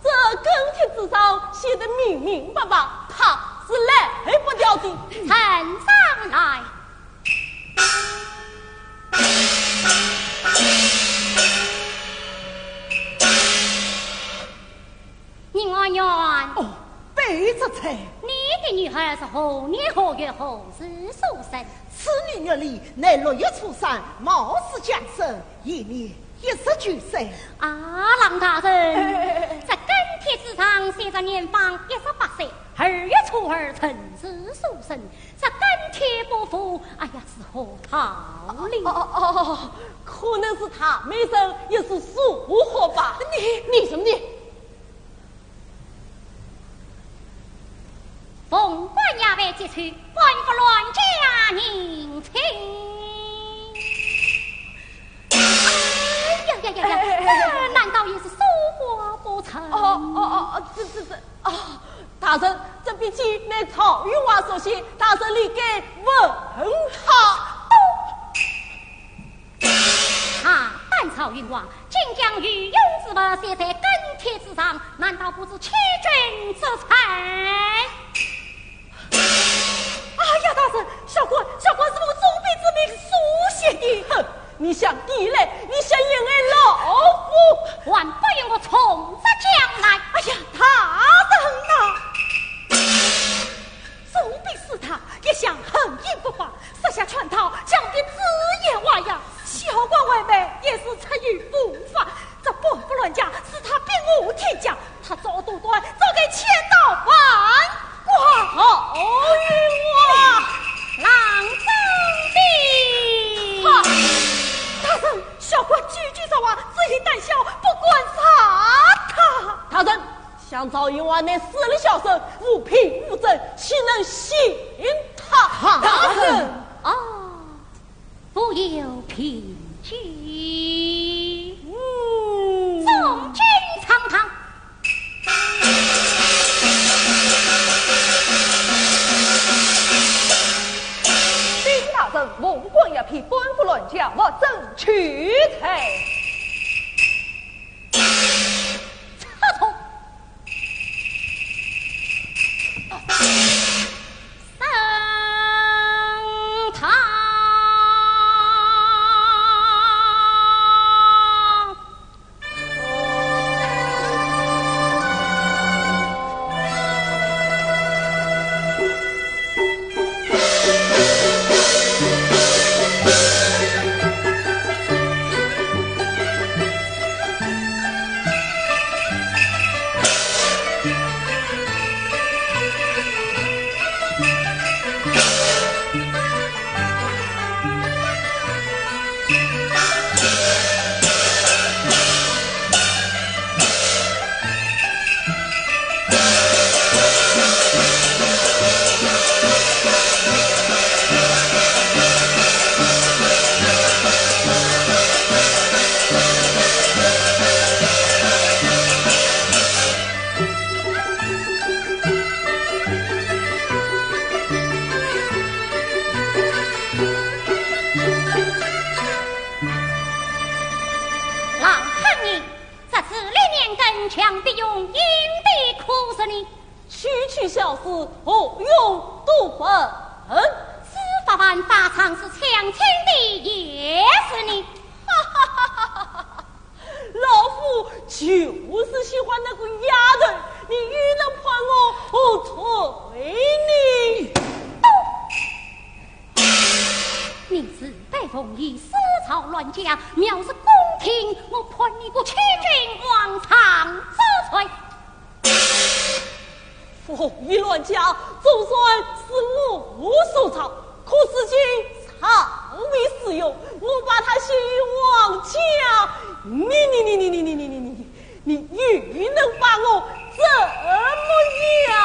这跟帖之上写得明明白白，他是来不了的。呈上来。 你安远。哦，卑职在。你的女儿是何年何月何时所生？此年月里乃六月初三，卯时降生，现年一十九岁。啊，郎大人，哎，哎，哎，哎。这跟帖之上写着年方一十八岁，二月初二辰时所生，这跟帖不符，哎呀，是何道理？哦，哦，哦，可能是他美人，也是属虎吧。你，你什么你？ 凤冠霞帔，接取官府乱家人亲。哎呀呀呀呀，这难道也是说话不成？哦，哦，哦，这，这，这，哦，大人，这笔亲乃曹云华所写，大人理该问他。 啊，但曹云华竟将御用之物写在跟帖之上，难道不是欺君之罪？哎呀，大人，小官，小官是奉宗卑之命所写的。哼，你想抵赖，你想掩盖老夫？还不与我从实讲来！哎呀，大人呐！宗卑私讨，一向横行不法， 设下圈套，强逼子言话呀，小官为媒也是出于不法，这官府乱不敢杀他。大人，想赵员外乃势利小生，无凭无证，岂能信他？大人。啊，不由凭据。嗯。众军上堂。禀大人，文官一批，官府乱将，无证取罪。 狼汉人，这是历年跟强逼用硬的苦日呢。区区小事，何用多问？是法办法场，是抢亲的夜市呢。 老夫就是喜欢那个丫头，你又能判我何罪呢？你自辈奉义，私造乱讲，藐视宫廷，我判你个欺君罔上之罪。 我与乱讲，总算是我所造，可是今尚未使用，我把它献与王家。你你你你你你你你你你，你又能把我怎么样？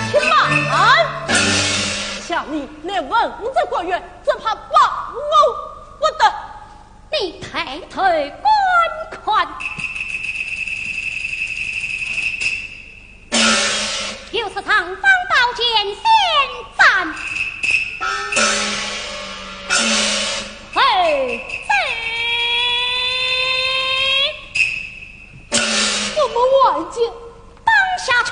且慢！想你乃文职官员，怎怕保我不得？你抬头观看，又是尚方宝剑先斩后奏。 我们晚节搬下去。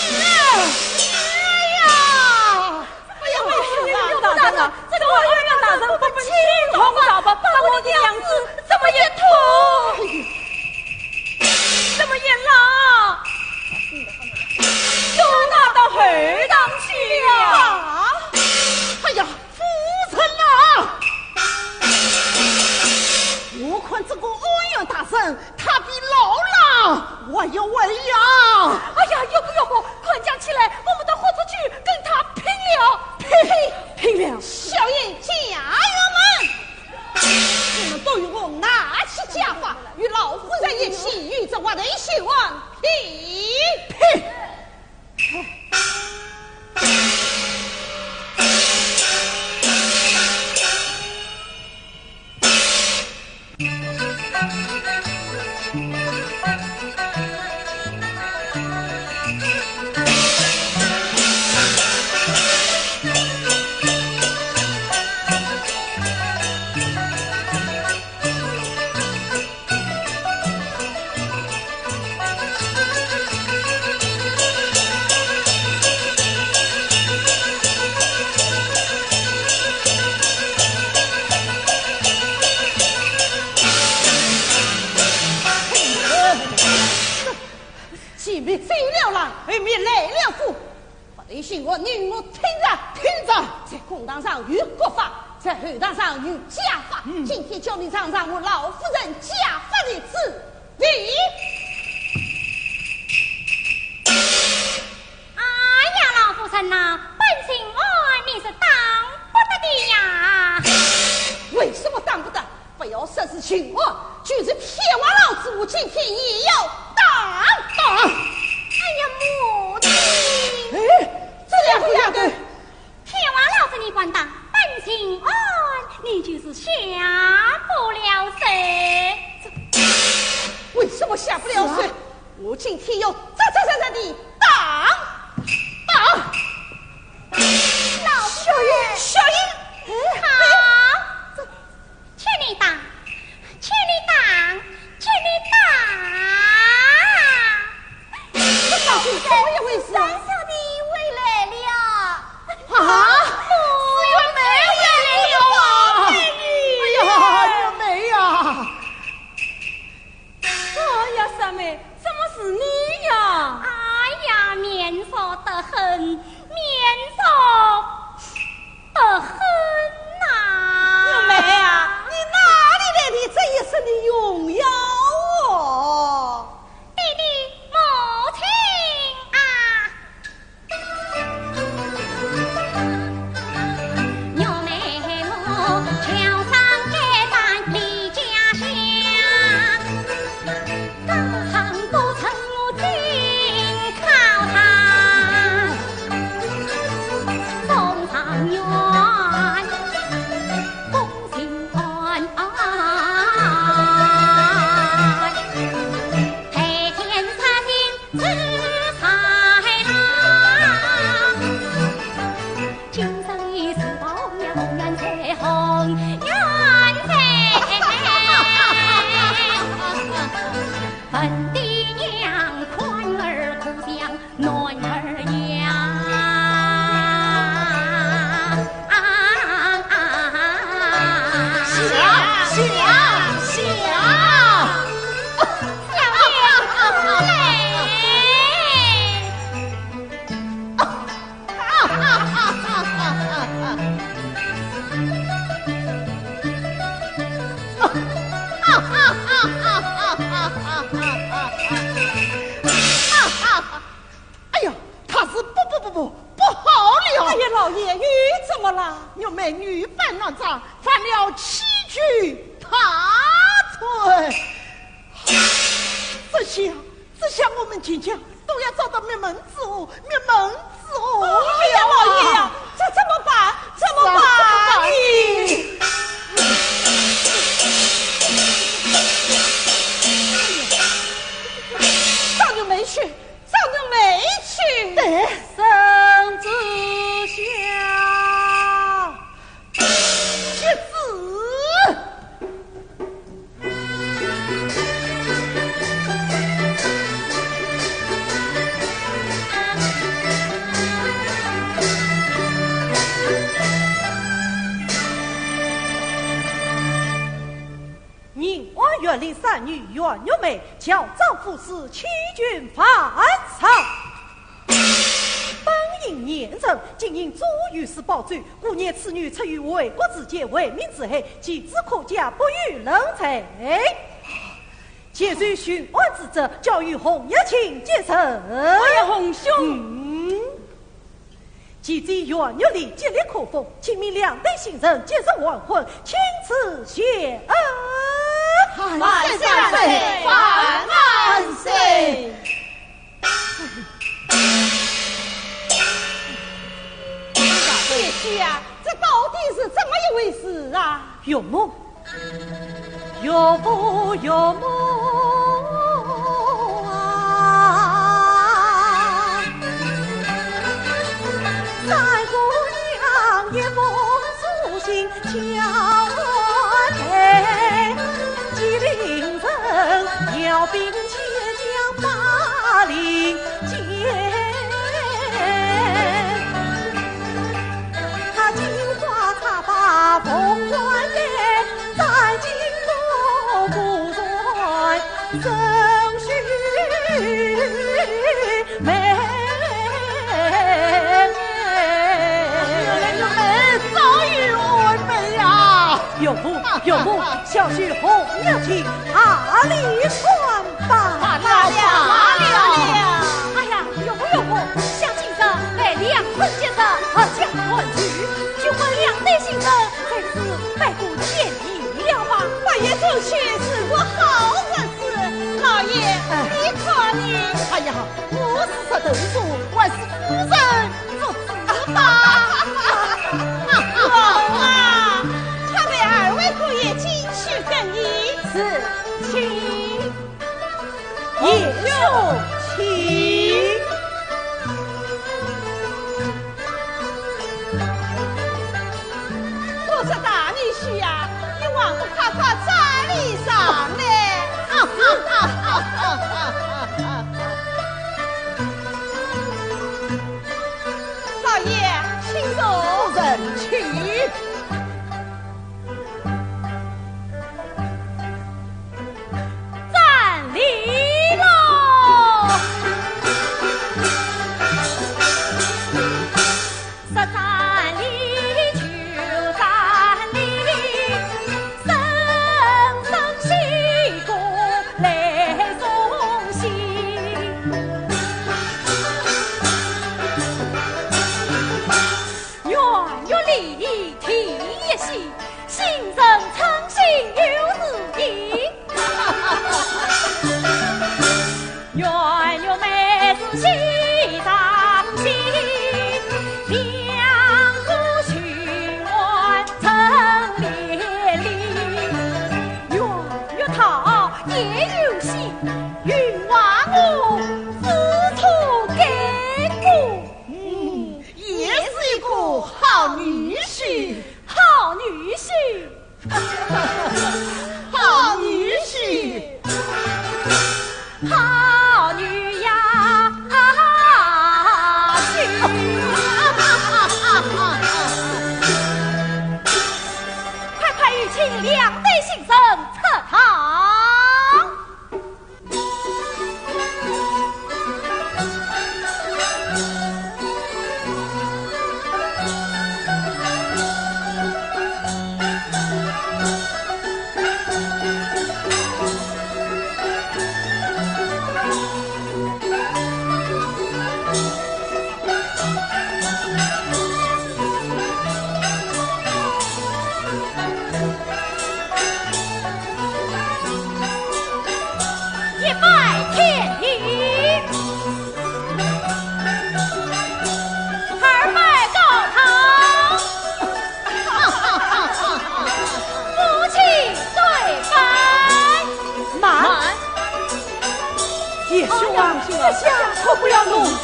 哎呀！哎呀，哎呀，大人啊，这个二员大人不清红皂白，把我的娘子这么一拖。这么一拉，又拉到后堂去了。啊！哎呀，夫人啊！我看这个二员大人，他比老狼还要威呀！哎呀，要不要不，快讲起来，我们都豁出去跟他拼了！拼，拼了！小人家院们，你们都与我拿起家法，与老夫人一起与这滑头姓王拼！拼！前面走了狼，后面来了虎。 滑头姓王，你与我听着，听着，在公堂上有国法，在后堂上有家法。嗯。今天叫你尝尝我老夫人家法的滋味。哎呀，老夫人呐，本姓王你是打不得的呀。为什么打不得？ 不要说是姓王，就是天王老子，我今天也要打。打！哎呀，母亲！哎，这两个丫头，天王老子你管打，本姓王你就是下不了手。为什么下不了手？是啊。我今天要扎扎实实地打，打！老夫人。小英，小英，哎，好。哎，这 请你打，请你打，请你打！这到底怎么一回事啊？三小姐回来了。啊，是月梅回来了啊！哎呀，月梅呀！哎呀，三妹，怎么是你呀？哎呀，面熟得很，面熟 得很呐。月梅啊，你哪里来的这一身的荣耀哦？爹爹，母亲啊！玉梅女扮男装，犯了欺君大罪。这下，这下我们全家都要遭到灭门之祸，灭门之祸了。哎呀，老爷呀，这怎么办？怎么办呢？找玉梅去，找玉梅去。对。圣旨下。接旨。宁王县令三女袁玉梅，教长府事欺君犯上。 本应严惩，竟因左御史保奏，故念此女出于为国之奸，为民之害，其子可嘉，不予论罪。前奏巡按之责，交与洪玉卿接受。哎呀，洪兄。嗯。其子袁玉丽极力口风，请命两队刑臣即日黄昏，请赐谢恩。万岁万岁，万万岁！ 贤婿啊，这到底是怎么一回事啊？岳母，岳父，岳母啊！三姑娘一封书信交代，纪灵人调兵遣将把令 箭。他金花插把凤冠带，斩尽五谷传圣旨妹。哎呦，早有安排呀！岳父，岳母，小婿洪玉卿大礼参 罢了，罢了，罢了。哎呀，岳父，岳父，想今日乃良辰吉日，合家团聚，就和两队刑臣在此拜个见面了吧。八月中秋是个好日子，老爷，哎。你看呢？哎呀，我是说头说，还是夫人 做主吧。好啊，快陪二位姑爷进去更衣。是，请。贤兄请。我说大女婿呀，你还不快快站立上来？ 老爷，请坐。夫人，请。站立喽！ 来弄